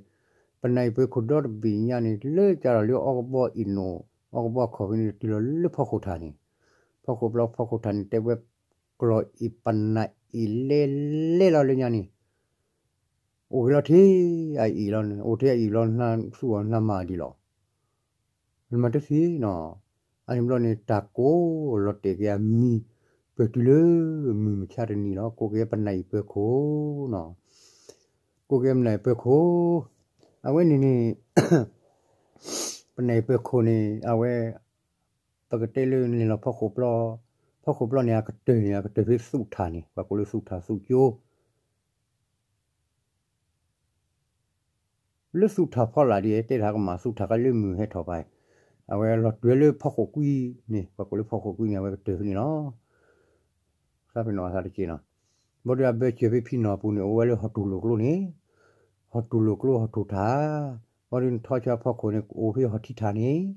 ပနၢ်အံၣ်ပၢၤခိၣ်ဒီတဘ့ၣ်ညါန့ၣ် လၢကဒီးလၢအီကဘီအ့ၣ်နိၣ် အီကဘီအခီၣ်ဖံန့ၣ် တုၤလီၤလၢဖီခိၣ်ထၢ်န့ၣ်, ဖီခိၣ်ဘျီဖီခိၣ်ထၢ်န့ၣ် တဲဝဲ ကျီၢ်အ့ၣ်ပနၢ်အ့ၣ်လဲလဲလီၤလၢညါန့ၣ် အိၣ်က့ၤလီၤထဲအအ့ၣ်လီၤန့ၣ် အိၣ်ထဲအအ့ၣ်လီၤ သူၣ်အီၣ်နၢ်မၤဒံးလီၤ. နမၤတသ့နီၤ, အန့ၣ်ဘျီန့ၣ် တၢ်ကိးလီၤတဲာ်က့ၤအမံၤ ပၢၢ်တုၤလၢမုၢ်မဆါတနံၤလီၤ. ကိးက့ၤပနၢ်အ့ၣ်ပၢၤခိၣ်နီၤ, ကိးက့ၤပနၢ်အ့ၣ်ပၢၤခိၣ်, အဝဲန့ၣ်န့ၣ် ပနၢ်အ့ၣ်ပၢၤခိၣ်န့ၣ် အဝဲ ပကတဲလၢနလဲၤလီၤဖီခိၣ်ဘျီ, ဖီခိၣ်ဘျီန့ၣ် အကတၢၢ်န့ၣ် အကတၢၢ်ဖဲသူၣ်ထၣ်န့ၣ် ပှၤကိးလၢသူၣ်ထၣ်သူၣ်ကၠိ လၢသူၣ်ထၣ်ဖီလာ်ဒ်အတဲတၢ်ကမၣ်သူၣ်ထၣ်ကလၢမုၢ်ဟဲထီၣ်ပၢ်, အဝဲလီၤတွဲလၢဖီခိၣ်ကွံန့ၣ် ပှၤကိးလၢဖီခိၣ်ကွံန့ၣ် အဝဲကတၢၢ်ဖဲန့ၣ်လီၤ. သးပ့ၤနီၣ်အသးတက့ၢ်နီၤ, ဘျီဒုးအဘၢစၢၤဖဲဖံနီၢ်အပူၤန့ၣ် အိၣ်ဝဲလၢဟီၣ်တိၢ်လိာ်ကျိန့ၣ်, ဟီၣ်တိၢ်လိာ်ကျိဟီၣ်တိၢ်ထၣ်, ဘျီဒုးနထီၣ်ဆၢဖီခိၣ်န့ၣ်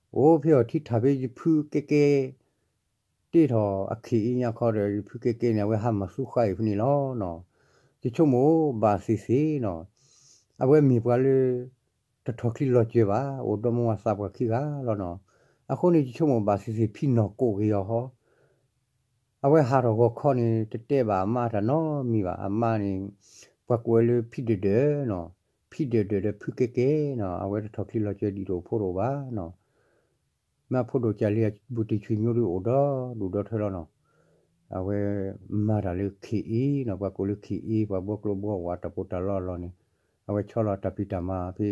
အိၣ်ဖဲဟီၣ်ထံထၣ်န့ၣ်, အိၣ်ဖဲဟီၣ်ထံထၣ်ဖဲယဖုကဲကဲ တ့ထီၣ်အခ့အံၤညါခီဒီး ယဖုကဲကဲန့ၣ် အဝဲဟးမၤသူဃါအံၤဖဲန့ၣ်လီၤနီၤ. ယဆိကမိၣ်ဘၣ်သ့ၣ်သ့ၣ်နီၤ, အဝဲမ့ၢ်ပှၤလၢ တထီၣ်ချံလီၤစၢၤဘၣ်, အိၣ်ဒီမါဝၤသးပှၢ်ခံဂၤလီၤနီၤ. အဃိန့ၣ် ယဆိကမိၣ်ဘၣ်သ့ၣ်သ့ၣ် ဖံနီၢ်ကိးက့ၤအီၤဟီ, အဝဲဟးထီၣ်ဂီၤခီန့ၣ် တတဲဘၣ်အမါတၢ်နီတမံၤဘၣ်. အမါန့ၣ် ပှၤကိးဝဲလၢဖံဒၢၣ်ဒၢၣ်နီၤ, ဖံဒၢၣ်ဒၢၣ်ဒီးဖုကဲကဲနီၤ, အဝဲတထီၣ်ချံလီၤစၢၤဒံးတအိၣ်ဖိတအိၣ်ဘၣ်နီၤ. မ့ၢ်အဖိဒိၣ်ကၢ်လံအဘူၣ်တံၢ်ဆွံၣ်ညိဒုးအိၣ်ဒီဒူၣ်ဒီထၢလီၤနီၤ. အဝဲမၤတၢ်လၢခ့အ့နီၤ, ပှၤကိးလၢခ့အ့ ပှၤဘှီကျိဘှီဝးတၢ်ပီးတၢ်လီအလီၢ်န့ၣ်, အဝဲဆီလီၤတၢ်ဖံးတၢ်မၤဖဲ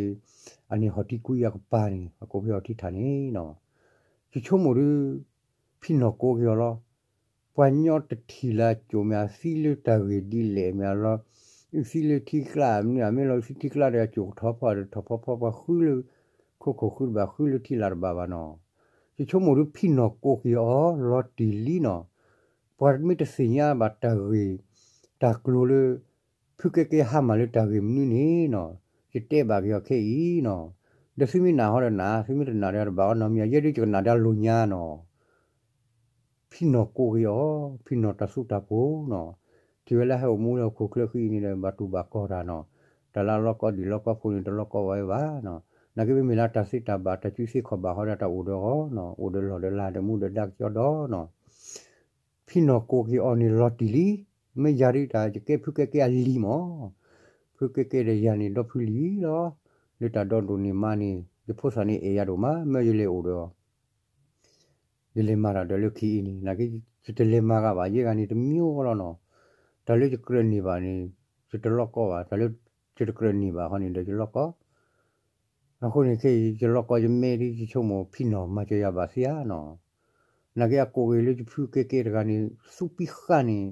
အန့ၣ်ဟီၣ်ထံကွံအကပၤန့ၣ် ပှၤကိးဖဲဟီၣ်ထံထၣ်န့ၣ်နီၤ. ယဆိကမိၣ်ဒုး ဖံနီၢ်ကိးက့ၤအီၤလီၤ. ပှၤကညီတထံၣ်လၢအစိၤမ့ၢ် အသံလၢတၢ်ဂ့ၢ်ဒ်လဲၣ်မ့ၢ်အလီၤ, အသံလၢထံကျါမ့ၢ် အမ့ၢ်လီၤအသံထံကျါဒီး အစိၤကထီဖီဒီးထီၣ်ဖီဖီ ပှၤဃုလၢခိခိၣ်ဃုတဘၣ် ဃုလၢထံလာ်တဘၣ်ဘၣ်နီၤ. ယဆိကမိၣ်ဒုးဖံနီၢ်ကိးက့ၤအီၤလီၤတံၢ်လံနီၤ. ပှၤမ့ၢ်တသ့ၣ်ညါဘၣ်တၢ်ဂ့ၢ်တၢ်ကျိၤလၢ ဖုကဲကဲဟးမၤလၢတၢ်ဂ့ၢ်မနုၤန့ၣ်နီၤ, ယတဲဘၣ်က့ၤအီၤခဲအံၤနီၤ. ဒီးသုမ့ၢ်နာ်ဟီဒီးနာ်, သုမ့ၢ်တနာ်ဒီးတဘၣ်အီၤနီတမံၤ, ယဲဒုးယကနာ်ဒီးအလိၤညါနီၤ. ဖံနီၢ်ကိးက့ၤအီၤ, ဖံနီၢ်တၢ်သူတၢ်ပှိၤနီၤ, ထံၣ်ဝဲလၢဟဲအိၣ်မူလၢဟီၣ်ခိၣ်ချၢဃံအံၤန့ၣ်ဒီး ဘၣ်တူၢ်ဘၣ်ကီၢ်တၢ်နီၤ, တၢ်လၢအလီၤကီဒံၣ်လီၤကီဖိန့ၣ် တလီၤကီဝဲဘၣ်နီၤ. နာ်က့ပမ့ၢ်လၢတၢ်သ့တၢ်ဘၣ် တၢ်ကူၣ်သ့ခီၣ်ဘၣ်ဃီဒီး တၢ်အိၣ်ဒီးအီၤနီၤ, အိၣ်ဒီးလီၢ်ဒီးလၤဒီးမူဒီးဒါကစီဒီနီၤ, ဖံနီၢ်ကိးက့ၤအီၤန့ၣ်လီၤတံၢ်လံ, မ့ၢ်ယၤဒ်တၢ် ယကဲဖုကဲကဲအလံၤမး, ဖုကဲကဲဒီးယၤန့ၣ် ဒီဖုလံၤလီၤ, လၢတၢ်ဒီဒိၣ်န့ၢ်မးန့ၣ် ယဖိသၣ်န့ၣ်အဲၣ်ယၤဒိၣ်မး မ့ၢ်ယလဲၤအိၣ်ဒီးအီၤ ယလဲၤမၤတၢ်ဒီးလၢခံအံၤန့ၣ် နာ်က့ ယတလဲၤမၤဂၤဘၣ် ယဲဂၤန့ၣ်တမံၤဃီလီၤနီၤ, တၢ်လၢယကြၢးန့ၢ်ဘၣ်န့ၣ် ယတလီၢ်ကီဘၣ်, တၢ်လၢယတကြၢးန့ၢ်ဘၣ်ဃီန့ၣ်ဒီးယလီၢ်ကီ, အဃိန့ၣ်ခဲအံၤ ယလီၢ်ကီယမဲာ်ဒ်ယဆိကမိၣ် ဖံနီၢ်မၤစၢၤယၤဘၣ်သ့ဧါနီၤ, နာ်က့အကိးဂ့ၤလၢယဖုကဲကဲတဂၤန့ၣ် သူပံဃာ်န့ၣ်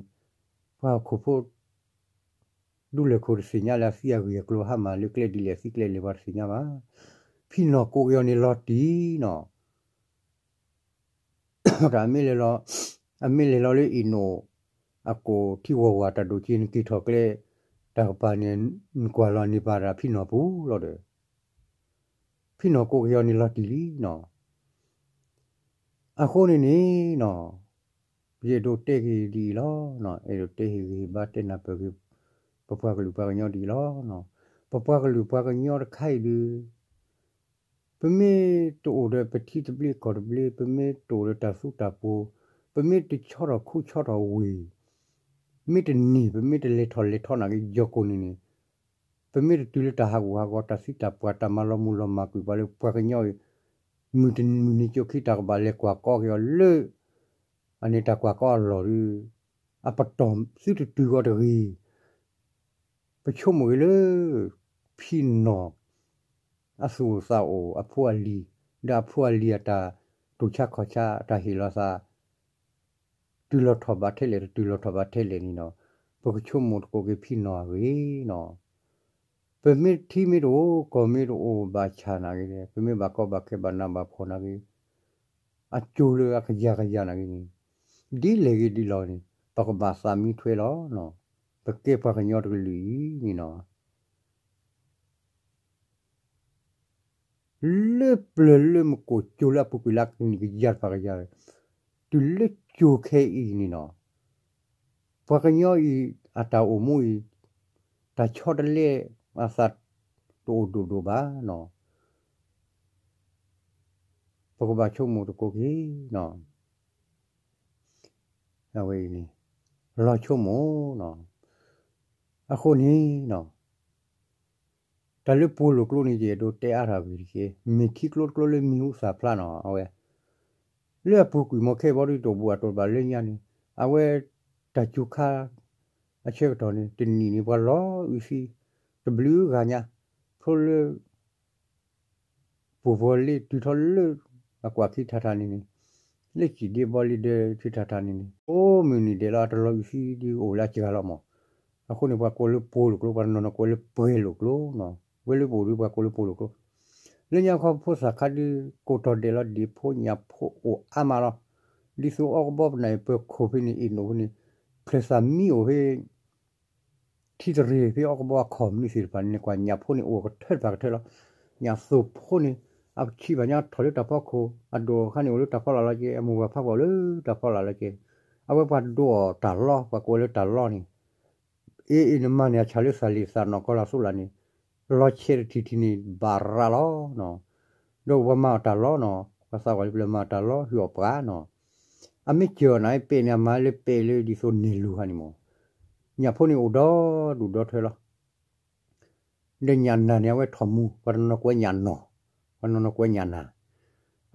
ပှၤဟီၣ်ခိၣ်ဖိ ဒူလဲၣ်ခိၣ်တသ့ၣ်ညါလၢအသံအဂ့ၢ်အကျိၤ ဟါမၢ်လၢကျဲဒ်လဲၣ်သံကျဲလဲၣ် ပှၤတသ့ၣ်ညါဘၣ်, ဖံနီၢ်ကိးက့ၤအီၤန့ၣ်လီၤတံၢ်နီၤ တၢ်မ့ၢ်လဲၤလီၤ, အမ့ၢ်လဲၤလီၤလၢအ့ၣ်နိၣ် အကိၣ်ထံဝီၤဝၤတၢ်ဒိၣ်က့ၤ နက့ၤထီၣ်ကျဲ တၢ်ကပၤန့ၣ် နကွၢ်လီၤန့ၢ်ပာ်တၢ်ဖံနီၢ်ပူၤလီၤဒီး ဖံနီၢ်ကိးက့ၤအီၤန့ၣ်လီၤတံၢ်လံနီၤ, အဃိန့ၣ်န့ၣ်နီၤ, ယအဲၣ်ဒိးတဲက့ၤဒ်အံၤလီၤ, အဲၣ်ဒိးတဲဟ့ၣ်ဂံၢ်ဟ့ၣ်ဘါတဲနၢ်ပၢၢ်က့ၤ ပပှၤကလုာ်ပှၤကညီဒ်အံၤလီၤ, ပပှၤကလုာ်ပှၤကညီတခါအံၤဒီး ပမ့ၢ်တအိၣ်ဒီးပထံသဘျ့ကီၢ်သဘျ့ ပမ့ၢ်တအိၣ်ဒီးတၢ်သူတၢ်ပှိၤ, ပမ့ၢ်တဆီထီၣ်ခူဆီထီၣ်ဝ့ၢ်, မ့ၢ်တန့ၢ် ပမ့ၢ်တလဲၤထီၣ်လဲၤထီနာ်က့ ယီၢ်ကိၢ်န့ၣ်န့ၣ်, ပမ့ၢ်တတုၤလၢတၢ်ဟးဂူာ်ဟးဂီၤ တၢ်သံတၢ်ပှၢ်တၢ်မၤလီၤမုၢ်လီၤမၢ်ကွံာ်ပှၤလၢပှၤကညီအံၤ, မုၢ်တနံၤမုၢ်နံၤကၠိခံတၢ်ကဘၣ်လဲၤကွၢ်ကီက့ၤအီၤလၢ အန့ၣ်တၢ်ကွၢ်ကီအလီၢ်ဒီး အပတီၢ်သုတတုၤဂီၤတဂ့ၤ ပဆိကမိၣ်ဂ့ၤလၢ ဖံနီၢ် အသူၣ်အိၣ်သးအိၣ်အဖိအလံၤ, ဒီးအဖိအလံၤအတၢ်တူၢ်ဆါခီၣ်ဆါ အတၢ်ဟ့ၣ်လီၤသး တုၤလီၤထီၣ်ဘးထဲလဲၣ် တတုၤလီၤထီၣ်ဘးထဲလဲၣ်န့ၣ်ဒီး ပကဆိကမိၣ်သကိးက့ၤဖံနီၢ်အဂ့ၢ်နီၤ. ပမ့ၢ်ထံမ့ၢ်တအိၣ် ကီၢ်မ့ၢ်တအိၣ်ဘၣ်ဆၣ်နာ်က့ ပမ့ၢ်ဘၣ်ကီဘၣ်ခဲဘၣ်နးဘၣ်ဖှီၣ်နာ်က့ အကၠိလၢအကယၤကယၤနာ်က့န့ၣ် ဒ်လဲၣ်ဂ့ၤဒ်လဲၣ်ဂ့ၤန့ၣ် ပကဘၣ်သးမံထွဲလီၤ. ပကဲပှၤကညီတကလုာ်အံၤန့ၣ်နီၤ လၢပျၢၤလၢမကိၣ်ကၠိလၢအပူၤကွံာ်လၢအကနံၣ်ကယၤတဖၣ်ကယၤ တုၤလၢကၠိခဲအံၤန့ၣ်နီၤ ပှၤကညီအံၤ အတၢ်အိၣ်မူအံၤ တၢ်ဆီတလဲအသးတအိၣ်ဒိၣ်ဒိၣ်ဘၣ်နီၤ. ပကဘၣ်ဆိကမိၣ်သကိးက့ၤနီၤ အဝဲအံၤန့ၣ် လီၤဆိကမိၣ်နီၤ. အဃိန့ၣ်နီၤ တၢ်လၢပှိၤလိာ်ကျိန့ၣ် ယအဲၣ်ဒိးတဲအါထီၣ်အဂ့ၢ်တက့ၢ်. မ့ၢ်ထံကျိတကျိလၢမံၤဟူသၣ်ဖျါနီၤ အဝဲ လၢအပူၤကွံာ်မ့ၢ်ခဲဘီဒုးတအိၣ်ဘူးအတိာ်တဘၣ်လၢညါန့ၣ် အဝဲတၢ်စူၤခါ အဆၢကတီၢ်န့ၣ် တနံၣ်န့ၣ် ပှၤလီၤအုးသံ တဘျုးဂၤညါ ဖိလၢ ပူၤပှၤလ့တုၤထီၣ်လၢ အကွၢ်ခံထးထးန့ၣ်န့ၣ် လၢစံၣ်ဒ့ဘီလ့ဒၢခံထးထးန့ၣ်န့ၣ် အိၣ်မုၢ်နံၤဒဲးလီၤ အတလီၤအုးသံဒုးအိၣ်လၢအစှၤလီၤမး. အဃိန့ၣ် ပှၤကိးလၢပှိၤလိာ်ကျိ ပှၤတနီၤနီၤကိးလၢပှဲၤလိာ်ကျိနီၤ ဝဲလၢပအိၣ်ဒုးပှၤကိးလၢပှိၤလိာ်ကျိ လၢညါခီဖိသၣ်ခါဒုး ကိးတီၤဒဲးလီၤ ဒံၣ်ဖိညၣ်ဖိအိၣ်အါမးလီၤ. ဒ်သိးအီကဘီပနၢ်အံၤ ပၢၤခိၣ်ဖဲန့ၣ် အ့ၣ်နိၣ်ဖဲန့ၣ် ချၢၣ်သၣ်မံအိၣ်ဖဲ ထံတရံးဖဲအီကဘီအခီၣ်မနုၤသ့ၣ်တဖၣ်န့ၣ် ကွၢ်ညၣ်ဖိန့ၣ် အိၣ်ကထၢတဖၣ်ကထၢလီၤ. ညၣ်သိၣ်ဖိန့ၣ် အဆံးဘၣ်ညါထီၣ်လၢတၢ်ဖီခိၣ် အဒိၣ်အခါန့ၣ် အိၣ်လၢတၢ်ဖီလာ်လီၤကဲ အမိၢ်ပှၢ်ဖးပှၢ်အိၣ်လၢတၢ်ဖီလာ်လီၤကဲ အဝဲပှၤဒိးအီၤတၢ်လီ ပှၤကိးလၢတၢ်လီန့ၣ် အ့ၣ်အ့ၣ်နမၤန့ၣ် အဆၣ်လၢသၣ်လံာ်သၣ်နီၣ်ကီၢ်လၢသိလၣ်န့ၣ် လီၤဆဲးတထံၣ်ထံၣ်န့ၣ် ဘၣ်ရးလီၤနီၤ. ဒီးပှၤမၤအီၤတၢ်လီနီၤ ပှၤသးဝဲလၢပျၢၤမၤတၢ်လီ ဟ့ၣ်အီၣ်ပှၤနီၤ. အမ့ၢ်စၢၤအီၤနၤ ပဲာ်န့ၣ် အမၤလၢပဲာ်လၢဒ်သိးန့ၢ်လူၤဟါန့ၣ်မး. ညၣ်ဖိန့ၣ်အိၣ်ဒီဒူၣ်ဒီထၢလီၤ. ဒီးညၣ်နၢ်န့ၣ် အဝဲထီၣ်မူ ပှၤတနီၤနီၤကွဲးညၣ်နီၢ် ပှၤတနီၤနီၤကွဲးညၣ်နၢ်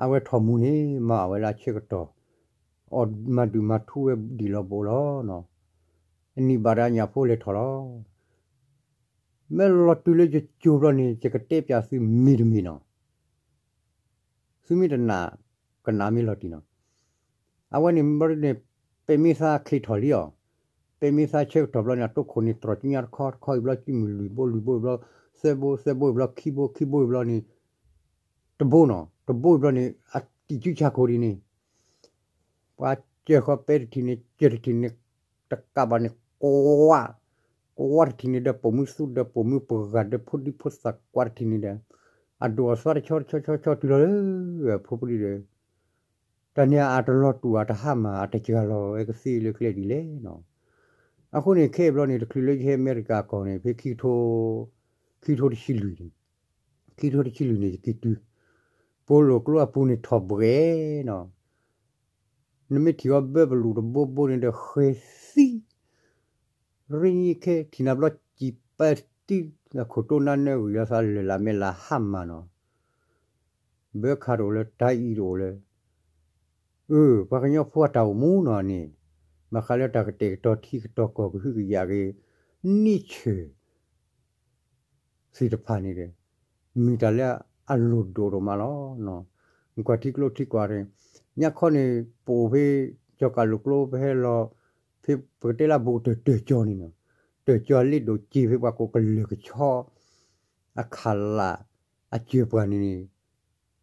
အဝဲထီၣ်မူန့ၣ် မၤအီၣ်ဝဲလၢအဆၢကတီၢ် အီၣ်မၤဒုၣ်မၤထူဝဲဒံၣ်လီၤဘိးလီၤနီၤ. အနံၣ်ဘၣ်ဒီးညၣ်ဖိလဲၤထီၣ်လီၤ. မ့ၢ်လီၤတုၤလၢယကၠိဘျီန့ၣ် ယကတဲပၠးသုမ့ၢ်တမ့ၢ်နီၤ. သုမ့ၢ်တနာ် ကနၣ်မ့ၢ်လီၤတံၢ်နီၤ. အဝဲန့ၣ်ဘျီန့ၣ် ပဲာ်မ့ၢ်သါချ့ထီၣ်လံအီၤ. ပဲာ်မ့ၢ်သါဆၢကတီၢ်ဘျီန့ၣ် အတိခိၣ်န့ၣ် တြီၢ်ကညါတခီ တခီအံၤဘျီ ကုမုၢ်လွံၢ်ဘိ လွံၢ်ဘိအံၤဘျီ သၢဘိ သၢဘိအံၤဘျီ ခံဘိခံဘိအံၤဘျီန့ၣ် တဘိနီၤ တဘိအံၤဘျီန့ၣ် အတံၢ်စုဆါခိၣ်ဒ်န့ၣ် ပှၤစၢဃီပဲတထံၣ်န့ၣ် စၢတထံၣ်န့ၣ် တကးဘၣ်န့ၣ် ကွၢ် ကွၢ်တထံၣ်န့ၣ်ဒီး ပိာ်မုၣ်သူဒီးပိာ်မုၣ်ပှၢ်ဒီး ဖိဒံဖိသၣ်ကွၢ်တထံၣ်န့ၣ်ဒီး အဒိၣ်အသွါတဆီတဆီဆီဆီတုၤလီၤလၢ ဖိပဒံဒီး တၢ်န့ၣ်အတလီၤတူာ်အတဟါမၢ် အတစှၤလီၤဝဲကသ့လၢကျဲဒ်လဲၣ်နီၤ. အဃိန့ၣ် ခဲအံၤဘျီန့ၣ် တချုးလၢယဟဲအမဲရကၤကီၢ်န့ၣ် ဖဲခံကထိ ခံကထိတဆံလွံၢ်န့ၣ် ခံထိတဆံလွံၢ်န့ၣ် ယက့ၤတုၤ ပိာ်လိာ်ကျိအပူၤန့ၣ်ထီၣ်ဘှဲးနီၤ, နမ့ၢ်ထံၣ်အီၤဘၢပလူးတဘိဘိန့ၣ်ဒီးဃဲၤသံ ရ့ၣ်နံၣ်ခဲ ထံၣ်နၤဘျီစံးပာ်တံၢ် အခိၣ်တိၢ်နါနၢဂံၢ်လီၤသးလၢာ်လၢမဲာ်လၢဟါမၢ်နီၤ, ဘၢခးတအိၣ်လၢတၢ်အံၤတအိၣ်လၢ အၢ ပှၤကညီဖိအတၢ်အိၣ်မူနီၤန့ၣ်, ဘၣ်ဃးလၢတၢ်ကတဲာ်ကတီၤထံကတီၤကီၢ်ကဟုကယာ်ဂ့ၤ နံၣ်ဆၢၣ် သ့ၣ်တဖၣ်န့ၣ်ဒီး မ့ၢ်တၢ်လၢအလိၣ်ဒိၣ်ဒိၣ်မးလီၤ. ကွၢ်ထံကျိထံကွၢ်န့ၣ် ညါခီန့ၣ် ပအိၣ်ဖဲ ကၠီၤကးလိာ်ကျိ ပဟဲလီၤ ဖဲပကတဲလၢဘူးကတၢၢ်တၢၢ်ကၠီန့ၣ်နီၤ, တၢၢ်ကၠီလ့ဒိၣ်စ့ၢ်ဖဲပှၤကိးကလၢာ်ကဆီ အခးလး အစၢၤပှၤန့ၣ်န့ၣ်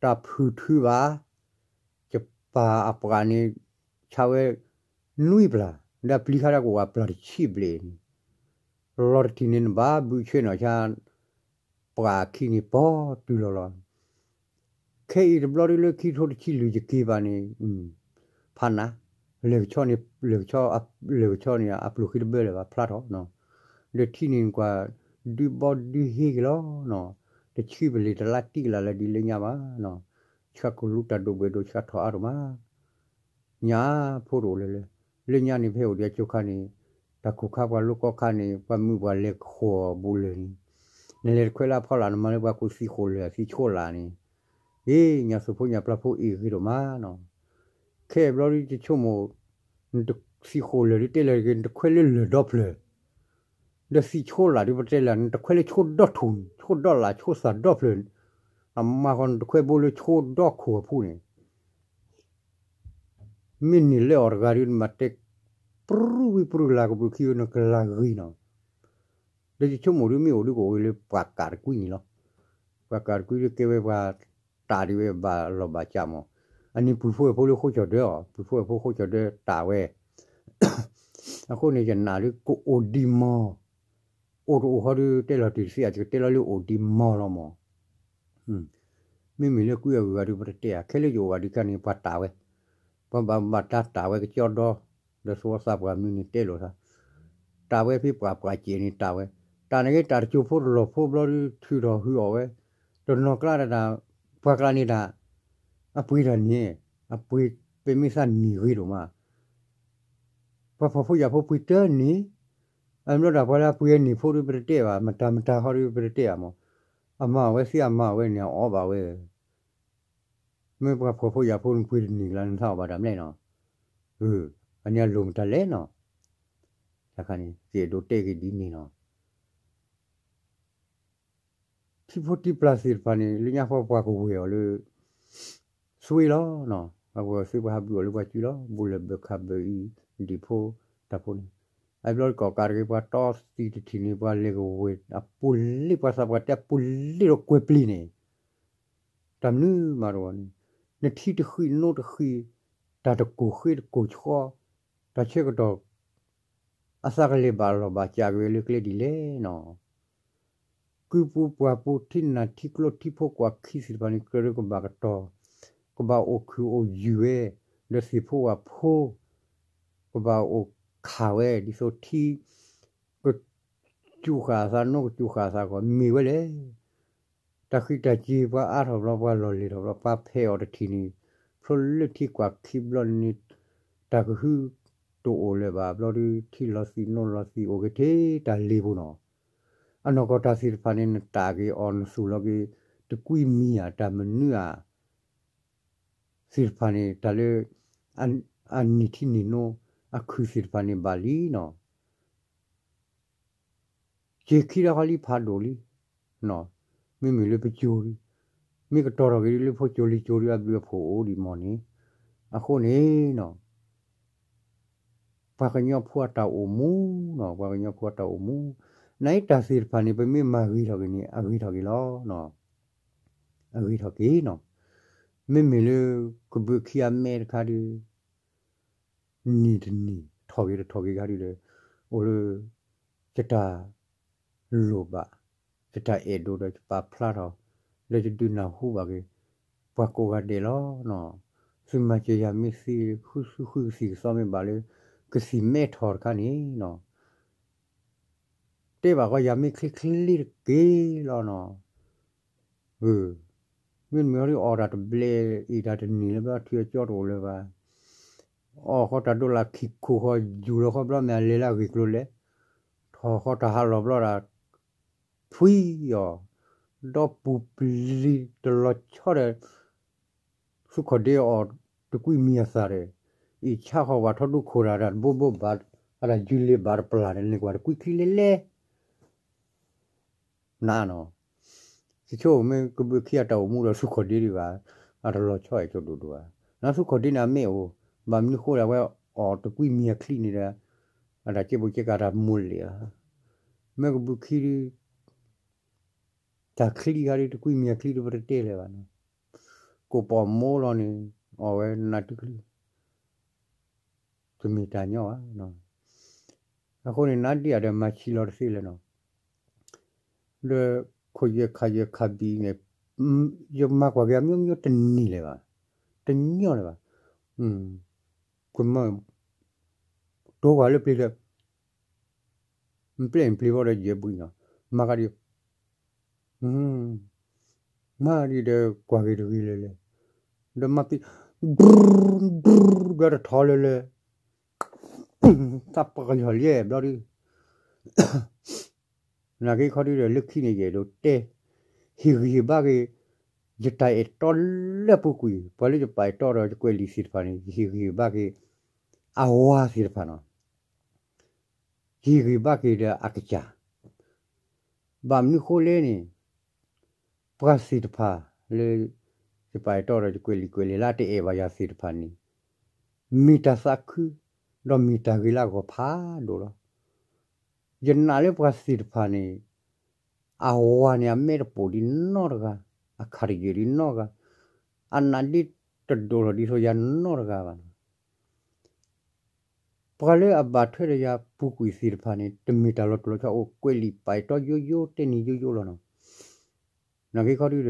တၢ်ဖုးထုဘၣ် ယပၢ်အပှၤန့ၣ် ဆါဝဲ နွံပျၢ် ဒီးပျံၤခါဒီးကအိၣ်အပျၢ်တဆံဘျဲၣ်န့ၣ်, လီၤတထံၣ်န့ၣ်နဘၣ်ဘုးဆဲနီၤဆါ ပှၤအခံန့ၣ်ပီၤတုၤလီၤလီၤ. ခဲအံၤတဘျီဒ်လၢခံထိတဆံလွံၢ်ယက့ၤဘၣ်န့ၣ် ဖးနး လၢာ်ကဆီန့ၣ် လၢာ်ကဆီ လၢာ်ကဆီန့ၣ် အပျိၢ်ဃံတဘၢလၢၤဘၣ်ဖျါထီၣ်နီၤ, ဒီးထံန့ၣ်ကွၢ် ဒုဘီဒုဟ့က့ၤလီၤနီၤ, တဆံပလ့ၤတလါတံၢ်ကလးလၢဒ်လၢညါဘၣ်နီၤ, ဆှၢကလူးတၢ်ဒိၣ်ဘှဲၣ်ဒိၣ်ဆှၢထီၣ်အါဒိၣ်မး ညါဖိတအိၣ်လၢၤလၢၤ, လၢညါန့ၣ် ပဟဲအိၣ်ဒံးအကၠိခါန့ၣ် တၢ်ခိၣ်ခါပှၤလိကီခါန့ၣ် ပှၤမုာ်ပှၤလဲၤဃီၤဘူးလၢာ်န့ၣ်, နလဲၤတခွဲလၢအဖီလာ် နမၤလၢပှၤကိးသံဃိးလၢာ်အသံဆိလၢ်န့ၣ်, အ့ ညါသုးဖိညါပျၢ်ဖိအ့ၣ်ဂ့ၤဒိၣ်မးနီၤ, ခဲအံၤဘျီဒ်ယဆိကမိၣ် နတသံဃိးလၢာ်ဒ်တဲလၢာ်တဂ့ၤ နတခွဲလၢလၢၢ်ဒီဖျၢၣ်, ဒီးသံဆိလၢ်ဒ်ပတဲလၢာ် နတခွဲလၢဆိဒီထူၣ် ဆိဒီလၣ်ဆိသၣ်ဒီဖျၢၣ်, အမၤဃီနတခွဲဘိလၢဆိဒီခိၣ်အဖူန့ၣ် မ့ၢ်န့ၢ်လၢအီၤတဂၤဒီး နဘၣ်တဲ ပြူဝံပြူလၢ်ကဘုးခံဝဲနကလၤဂ့ၤနီၤ, ဒီးယဆိကမိၣ်ဒ်မ့ၢ်အိၣ်ဒ်ကအိၣ်ဝဲလၢပှၤကးတကွံန့ၣ်လီၤ, ပှၤကးတကွံဒီးကဲဝဲပှၤတၢ်ဒ်ဝဲဘၣ်လီၢ်ဘၣ်စးမး, အန့ၣ်ပုၢ်ဖိဝဲၢ်ဖိလၢဃိကၠီၣ်ဒၢအီၤ ပုၢ်ဖိဝဲၢ်ဖိဃိကၠီၣ်ဒၢတၢ်ဝဲ အဃိန့ၣ် ယနာ်လၢကအိၣ်ဒံးမီၢ်, အိၣ်တအိၣ်ဃီဒီးတဲလီၤတံၢ်တသ့ ယကတဲလီၤလၢအိၣ်ဒံးမီၢ်လီၤမီၢ်, မ့မ့ၢ်လၢကွံအဂုၤအဂၤဒီးပတတဲဧါ ခဲလၢယအိၣ်ဘၣ်ဒံးခါန့ၣ် ပှၤတၢ်ဝဲ, ပှၤဘၣ်ဘၣ်တၢ်တၢ်ဝဲကကၠီဒီ, ဒီးသဝီသးပှၢ်မနုၤန့ၣ်တဲလိာ်သး, တၢ်ဝဲဖဲပှၤပှၤစဲးန့ၣ်တၢ်ဝဲ, တၢ်န့ၣ်ဂ့ၤ တၢ်တစိၤဖိတလီၢ်ဖိဘျီဒုးထုးထီၣ်ဟုအီၣ်ဝဲ, တနီၤကျါဒၣ် ပှၤကျါန့ၣ်ဒၣ် အပှ့ၤတၢ်န့ၣ်, အပှ့ၤပမ့ၢ်သးန့ၢ်ဂ့ၤဒိၣ်မး ပှၤဖှီၣ်ဖိယာ်ဖိပှ့ၤတၢ်န့ၣ်, အဘျီဒၣ်ပှၤလၢအပှ့ၤအန့ၢ်ဖိဒီးပတတဲဘၣ်, မတၤမတၤဃီဒီးပတတဲဘၣ်မး, အမၤအဝဲသ့ၣ်အမၤအဝဲန့ၣ် အအီၣ်ဘၣ်ဝဲ, မ့ၢ်ပှၤဖှီၣ်ဖိယာ်ဖိနပှ့ၤတန့ၢ်ကျါ နသးအီၣ်ဘၣ်တၢ်မနုၤနီၤ, အန့ၣ်အလိၣ်မတၤလဲၣ်နီၤ, တခါန့ၣ် ကဲဒိးတဲက့ၤဒ်န့ၣ်နီၤ ထံဖိထံပျၢ်သ့ၣ်တဖၣ်န့ၣ် လၢညါဃီပှၤကဝဲၤအီၤလၢ သွ့လီၤ, ပှၤကဝဲၤသွ့ပှၤဟးဘုးအီၤလၢပှၤစုလီၤ, ဘူးလၢၢ်ဘၢခးဘၢအံၤ ဒံၣ်ဖိတၢ်ဖိန့ၣ်, အဘျီကီၢ်ကးတဂ့ၤ ပှၤတီသံတထံၣ်န့ၣ် ပှၤလဲၤကဝဲၤအပူၤလ့ၢ် ပှၤသးပှၢ်တဲအပူၤလ့ၢ်ဒီးကွဲၤပျ့ၤန့ၣ် တၢ်မနုၤမးတဝီန့ၣ်, နထံတဃံးနိတဃံး, တၢ်တကိၢ်ဃ့တကိၢ်ဆှီ, တၢ်ဆၢကတီၢ် အသးကလဲၤဘၣ်လီၢ်ဘၣ်စးက့ၤဝဲလၢကျဲဒ်လဲၣ်နီၤ, ကုပူၤပှၢ်ပူၤ ထံနၢ်ထံကျိထံဖိကွၢ်ခံသ့ၣ်တဖၣ်န့ၣ် ကြၢးဒီးကဘၣ်ကတီၢ်, ကဘၣ်အိၣ်ခုၣ်အိၣ်ယုၢ်ဝဲ, ဒီးသ့ၣ်ဖိဝၣ်ဖိ ကဘၣ်အိၣ်ခးဝဲ ဒ်သိးထံ ကစူၤဃာ်အသး နိကစူၤဃာ်အသးဂီၢ် မ့ၢ်ဝဲလဲၣ်. တၢ်ဃံးတၢ်စ့ၤ ပှၤအါထီၣ်ဘျီ ပှၤလီၢ်လဲၢ်ထီၣ်ဘျီ ပှၤဖဲးအီၤတထံၣ်န့ၣ် ဖျိလၢထံကွၢ်ခံဘျီန့ၣ် တၢ်ကဟုတအိၣ်လၢၤဘၣ် ဘျီဒုး ထံလီၤသံးနိလီၤသံး အိၣ်က့ၤထဲတၢ်လ့ပူၤနီၤ. အနီၢ်ကီၢ်တၢ်သ့ၣ်တဖၣ်န့ၣ် နတၢ်က့ၤအီၤ နသူၣ်လီၤက့ၤ တကွံမံၤဧါ တၢ်မနုၤဧါ သ့ၣ်တဖၣ်န့ၣ် တၢ်လၢ အန့ၢ်ထံန့ၢ်နိ အခုၣ်သ့ၣ်တဖၣ်န့ၣ်ဘၣ်လံနီၤ. စ့ၤခံဒီးဃီလံ ဖးဒိၣ်လံ, မ့မ့ၢ်လၢပစိၤလံ, မ့ၢ်ကတီၤထီၣ်က့ၤဒ်လၢဖိစိၤလံၤစိၤဒီး အဘျုးအဖှိၣ်အိၣ်ဒံးမီၢ်န့ၣ်, အဃိန့ၣ်နီၤ ပှၤကညီဖိအတၢ်အိၣ်မူနီၤ ပှၤကညီဖိအတၢ်အိၣ်မူ, နအံၤတၢ်သ့ၣ်တဖၣ်န့ၣ် ပမ့ၢ်မၤဂ့ၤထီၣ်က့ၤန့ၣ် အဂ့ၤထီၣ်က့ၤလီၤ. အဂ့ၤထီၣ်က့ၤနီၤ, မ့မ့ၢ်လၢ ကဘုးခံအမဲတခါဒီး နံၤတနံၤ ထီၣ်က့ၤတထီၣ်က့ၤခါဒီး အိၣ်လၢ ယတၢ်လိၣ်ဘၣ် ယတၢ်အဲၣ်ဒိးဒီးယပာ်ဖျါထီၣ် ဒီးယဒုးနၢ်ဟူဘၣ်က့ၤ ပှၤကိးဂၤဒဲးလီၤ. သုမၤစၢၤယၤမ့ၢ်သ့ ဃုဆူဃုကသံၣ်ကသီမ့ၢ်ဘၣ်လၢ ကသံၣ်မဲထီၣ်တခါန့ၣ်နီၤ တဲဘၣ်ဃီယၤမ့ၢ်ချ့ချ့တက့ၢ်လီၤနီၤ. မ့တမ့ၢ်ဟီဒ်အီၣ်တၢ်တဘျဲၣ်အံၤတၢ်တနံၤလၢၤဘျီ ထံအကၠီတအိၣ်လၢၤဘၣ်, အီၣ်ဃီတၢ်ဒိလၢခံခိၣ်ဃီ ယူၢ်လီၤဃီဘျီ မ့ၢ်အလဲၤလၢအဂ့ၢ်ကျိၤလဲၣ်, ထီၣ်ဃီတၢ်ဟးလီၤဘျီဒီး ဖှံအီၤ, ဒီးပူၤပျံၤတလီၤဆီဒီး ဆူခီၣ်ဒ့အီၣ်တကွံမံၤအသၣ်ဒီး အံၤဆါဃီၤဝဲထီၣ်ဒိခိၣ်တၢ်တဘိဘိဘၣ်, အတၢ်ယုလ့ၤဘၣ်တပျၢ်န့ၣ် န့ၢ်ကွၢ်တကွံချံလဲၣ်လဲၣ် နနီၤ, ယဆိကမိၣ်မ့ၢ်ကဘုးခံအတၢ်အိၣ်မူဒီးဆူခီၣ်ဒ့ဒံးဘၣ်, အတလီၤဆီအဲၣ်ကၠိဒိၣ်ဒိၣ်ဧါ, နဆူခီၣ်ဒ့န့ၣ်အမ့ၢ်အိၣ်, ဘၣ်မနုၤဃိဒီးအဝဲအီၣ်တကွံမံၤအချံန့ၣ်ဒီး အတၢ်ကဲပိာ်ကဲကၤတၢ်မိၢ်လဲၣ်ဧါ, မ့ၢ်ကဘုးခံဒုး တၢ်ချံခါဒုး တကွံမံၤအချံဒုး ပတတဲလဲၣ်ဘၣ်နီၤ, ကိးပီၣ်မိလီၤန့ၣ် အီၣ်ဝဲနးတချုး တမ့ၢ်တၢ်ညီဘၣ်နီၤ, အဃိန့ၣ် နါဒံၣ်အဒီးမၤဆံးလီၤတသ့လဲၣ်နီၤ, ဒီးခိၣ်ယဲၢ်ခါယဲၢ်ခါဘံၣ်န့ၣ် ယမၤကွၢ်က့ၤအမျိုးမျိုးတန့ၢ်လၢၤဘၣ်, တညီလၢၤဘၣ်, ကမၤ တိၤကွၢ်လၢပျ့ၤလၢ ပျဲၢ်ပျ့ၤဘီဒီးယဲၢ်ဘှံးနီၤ, မၤကဒီး မၤဒ်ဒီးကွၢ်က့ၤတဂ့ၤလၢၤလၢၤ, ဒီးမၤသံ ဘျီတထီလၢၤလၢၤ, သးပှၢ်ကယီၤလံဘျီဒုး, နာ်က့ခီဒုးဒီးလၢခံန့ၣ်ယအဲၣ်ဒိးတဲ, ဟ့ၣ်ဂံၢ်ဟ့ၣ်ဘါက့ၤ ယတၢ်အဲၣ်တီလၢအပူၤကွံာ်, ပှၤလၢယပာ်အဲၣ်တီဒီးယကွဲးလံာ်သ့ၣ်တဖၣ်န့ၣ် ယဟ့ၣ်ဂံၢ်ဟ့ၣ်ဘါက့ၤ အဝၤသ့ၣ်တဖၣ်နီၤ ယဟ့ၣ်ဂံၢ်ဘါက့ၤဒီးအကစၢ်, ဘၣ်မနုၤဃိလဲၣ်န့ၣ်, ပှၤသ့ၣ်တဖၣ်လၢ ယပာ်အဲၣ်တီဒီးယကွဲးလံာ်ကွဲးလဲၢ်လၢအတအဲၣ်ဘၣ်ယၤသ့ၣ်တဖၣ်န့ၣ်, မ့ၢ်တၢ်သးခု, ဒီးမ့ၢ်တၢ်ဂ့ၤလၢအဂီၢ်ဖးဒိၣ်လီၤ. ယနာ်လၢပှၤသ့ၣ်တဖၣ်န့ၣ် အဝၤန့ၣ်အမဲတပိာ်ဒ်နီတဂၤ, အခးတယဲၢ်ဒ်နီတဂၤ, အနးဒ့တဒိၣ်ထီၣ်ဒ်သိးယၤနီတဂၤဘၣ်. ပှၤလၢအဘၣ်ထွဲဒီးယၤပူၤကွံာ်သ့ၣ်တဖၣ်န့ၣ် တမ့ၢ်တၢ်လီၤတူာ်လီၤဆီအိၣ် ကွဲးလံာ်ပာ်အဲၣ်တီယိယိတဲနံၤယိယိလီၤနီၤ. နာ်က့ခီဒုဒီး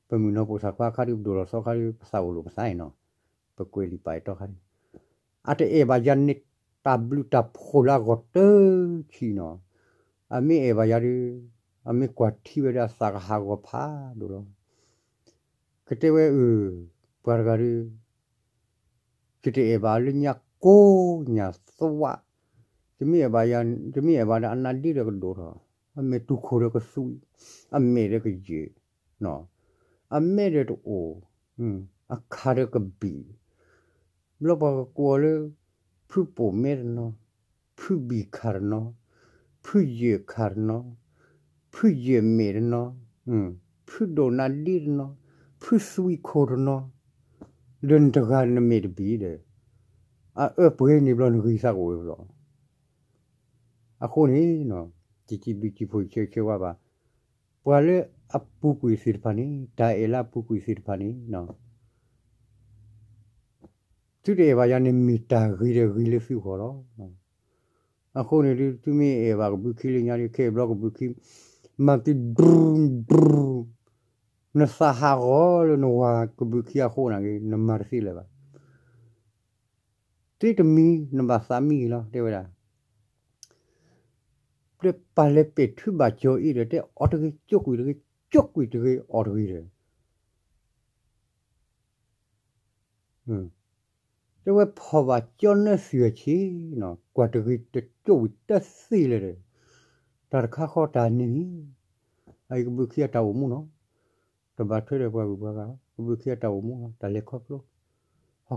ပမုၢ်နီၢ်ပိာ်ဆၣ်ခွါခါဒု ပဒိၣ်လီၤသီခါဒု ပသးအိၣ်လိာ်ပသးအံၤနီၤ, ပကွဲးလံာ်ပာ်အဲၣ်တီခါဒု အတအဲၣ်ဘၣ်ယၤန့ၣ် တၢ်ဘျုးတၢ်ဖှိၣ်လၢအဂီၢ်တဆံးနီၤ. အမ့ၢ်အဲၣ်ဘၣ်ယၤဒု အမ့ၢ်ကွၢ်ထံဝဲဒၣ်သးကဟးဂီၤဖးဒိၣ်လီၤ. ကတဲဝဲအၢ ပှၤတဂၤဒု ယတအဲၣ်ဘၣ်လၢညါကိးညါသဝး, ယမ့ၢ်အဲၣ်ဘၣ်ယၤ ယမ့ၢ်အဲၣ်ဘၣ်ဒီးအနးဒ့ဒီးကဒိၣ်ထီၣ်, အမဲာ်တူၢ်ခိၣ်ဒီးကသွံၣ်, အမဲာ်ဒီးကယဲၢ်, အမဲာ်ဒီးတအိၣ်, အခါဒီးကဘံၣ်, ဘျီပှၤကကိးလၢ ဖုပိာ်မဲတနီၤ, ဖုဘံၣ်ခါတနီၤ, ဖုယဲၢ်ခါတနီၤ, ဖုယဲၢ်မဲာ်တနီၤ, ဖုဒိၣ်နးဒ့တနီၤ, ဖုသွံၣ်ခိၣ်တနီၤ, ဒီးနတဂၤနမဲာ်တဘံၣ်ဒီး အအၢပှဲၤန့ၣ်ဘျီနဂံၢ်စၢ်ကအိၣ်ဝဲဘျီ. အဃိန့ၣ် တစံးဘျုးစံးဖှိၣ်ဆၢဂ့ၤဆၢဝါဘၣ် ပှၤလၢအပူၤကွံာ်သ့ၣ်တဖၣ်န့ၣ် တၢ်အဲၣ်လၢအပူၤကွံာ်သ့ၣ်တဖၣ်န့ၣ် သုတအဲၣ်ဘၣ်ယၤန့ၣ် မ့ၢ်တၢ်ဂ့ၤဒီးဂ့ၤလၢသုဂီၢ်လီၤ. အဃိန့ၣ်ဒု သုမ့ၢ်အဲၣ်ဘၣ်ကဘုးခံလၢညါဒု ခဲအံၤဘျီကဘုးခံ မၤသု နသးဟးဂီၤလၢနဝၤကဘုးခံအဃိန့ၣ်ဂ့ၤ နမၤတသ့လၢၤဘၣ်. သ့တမံၤနဘၣ်သးမံဂ့ၤလီၤ တဲဝဲဒၣ်. ပပာ်လဲၤပဲာ်ထုဘၣ်ကၠီၤအံၤဒီး တဲအီၤတဂ့ၤ ကၠိကွံာ်တဂ့ၤ, ကၠိကွံာ်တဂ့ၤ အီၤတဂ့ၤဒီး တဲဝဲဖီၣ်ဘၣ်ကၠီနၢသုၣ်အဆ့နီၤ, ကွၢ်တဂ့ၤတကၠိဝံၤတသ့လၢၤဒီး တၢ်တခါဃီတၢ်န့ၣ်န့ၣ် အအံၤကဘုးခံအတၢ်အိၣ်မူနီၤ, တဘၣ်ထွဲဒီးပှၤဂုၤပှၤဂၤ, ကဘုးခံအတၢ်အိၣ်မူနီၤ, တၢ်လဲၤခီဖျိ, ဟီၣ်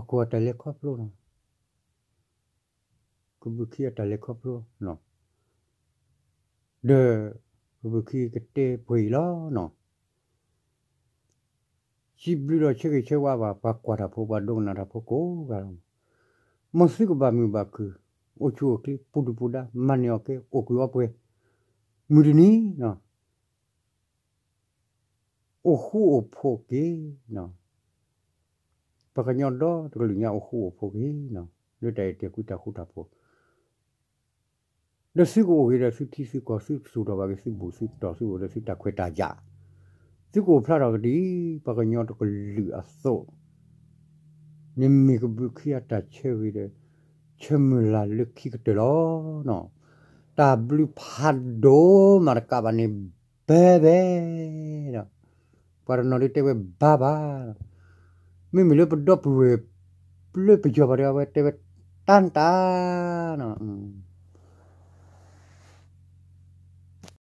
ခိၣ်အတၢ်လဲၤခီဖျိနီၤ, ကဘုးခံအတၢ်လဲၤခီဖျိနီၤ, ဒီး ကဘုးခံကတဲပှဲၤအံၤလီၤနီၤ. စံးဘျုးဒီးဆၢဂ့ၤဆၢဝါဘၣ် ပှၤကွၢ်တၢ်ဖိ ပှၤဒိကနၣ်တၢ်ဖိကိးဂၤလီၤ. မ်သုကဘၣ်မုာ်ဘၣ်ခုၣ်, အိၣ်ဆူၣ်အိၣ်ချ့, ပူၤဒုၣ်ပူၤဒါ, မၤန့ၢ်အီၣ်ကဲ, အိၣ်ကုၢ်အီပှဲၤ, မုၢ်တနံၤနီၤ အိၣ်ဃူအိၣ်ဖိးက့ၤနီၤ, ပှၤကညီဒီတကလုာ်ညါအိၣ်ဃူအိၣ်ဖိးက့ၤနီၤ, လၢတၢ်အဲၣ်တၢ်ကွံတၢ်ဃူတၢ်ဖိး ဒီးသုကအိၣ်က့ၤဒီးသုထံသုကီၢ် သုသူၣ်ထီၣ်ဘၣ်က့ၤသုဘူၣ်သုတီၢ် သုအိၣ်ဒီးသုတၢ်ခွဲးတၢ်ယာ်, သုကအိၣ်ဖျါထီၣ်က့ၤဒ်ပှၤကညီတကလုာ်အသိး, န့ၣ်မ့ၢ်ကဘုးခံအတၢ်ဆၢဂ့ၤဒီး ဆၢမုၢ်လၢ်လၢခံကတၢၢ်လီၤနီၤ. တၢ်ဘျုးဖးဒိၣ်မးတကးဘၣ်န့ၣ် ဘဲဘဲဒီး ပှၤတနီၤဒုးတဲဝဲဘါဘၣ်, မ့မ့ၢ်လၢပဒီပုၢ်ဝဲၢ်လၢပယီၤဘၣ်ဒီး အဝဲတဲဝဲတၢ်တၢ်နီၤ.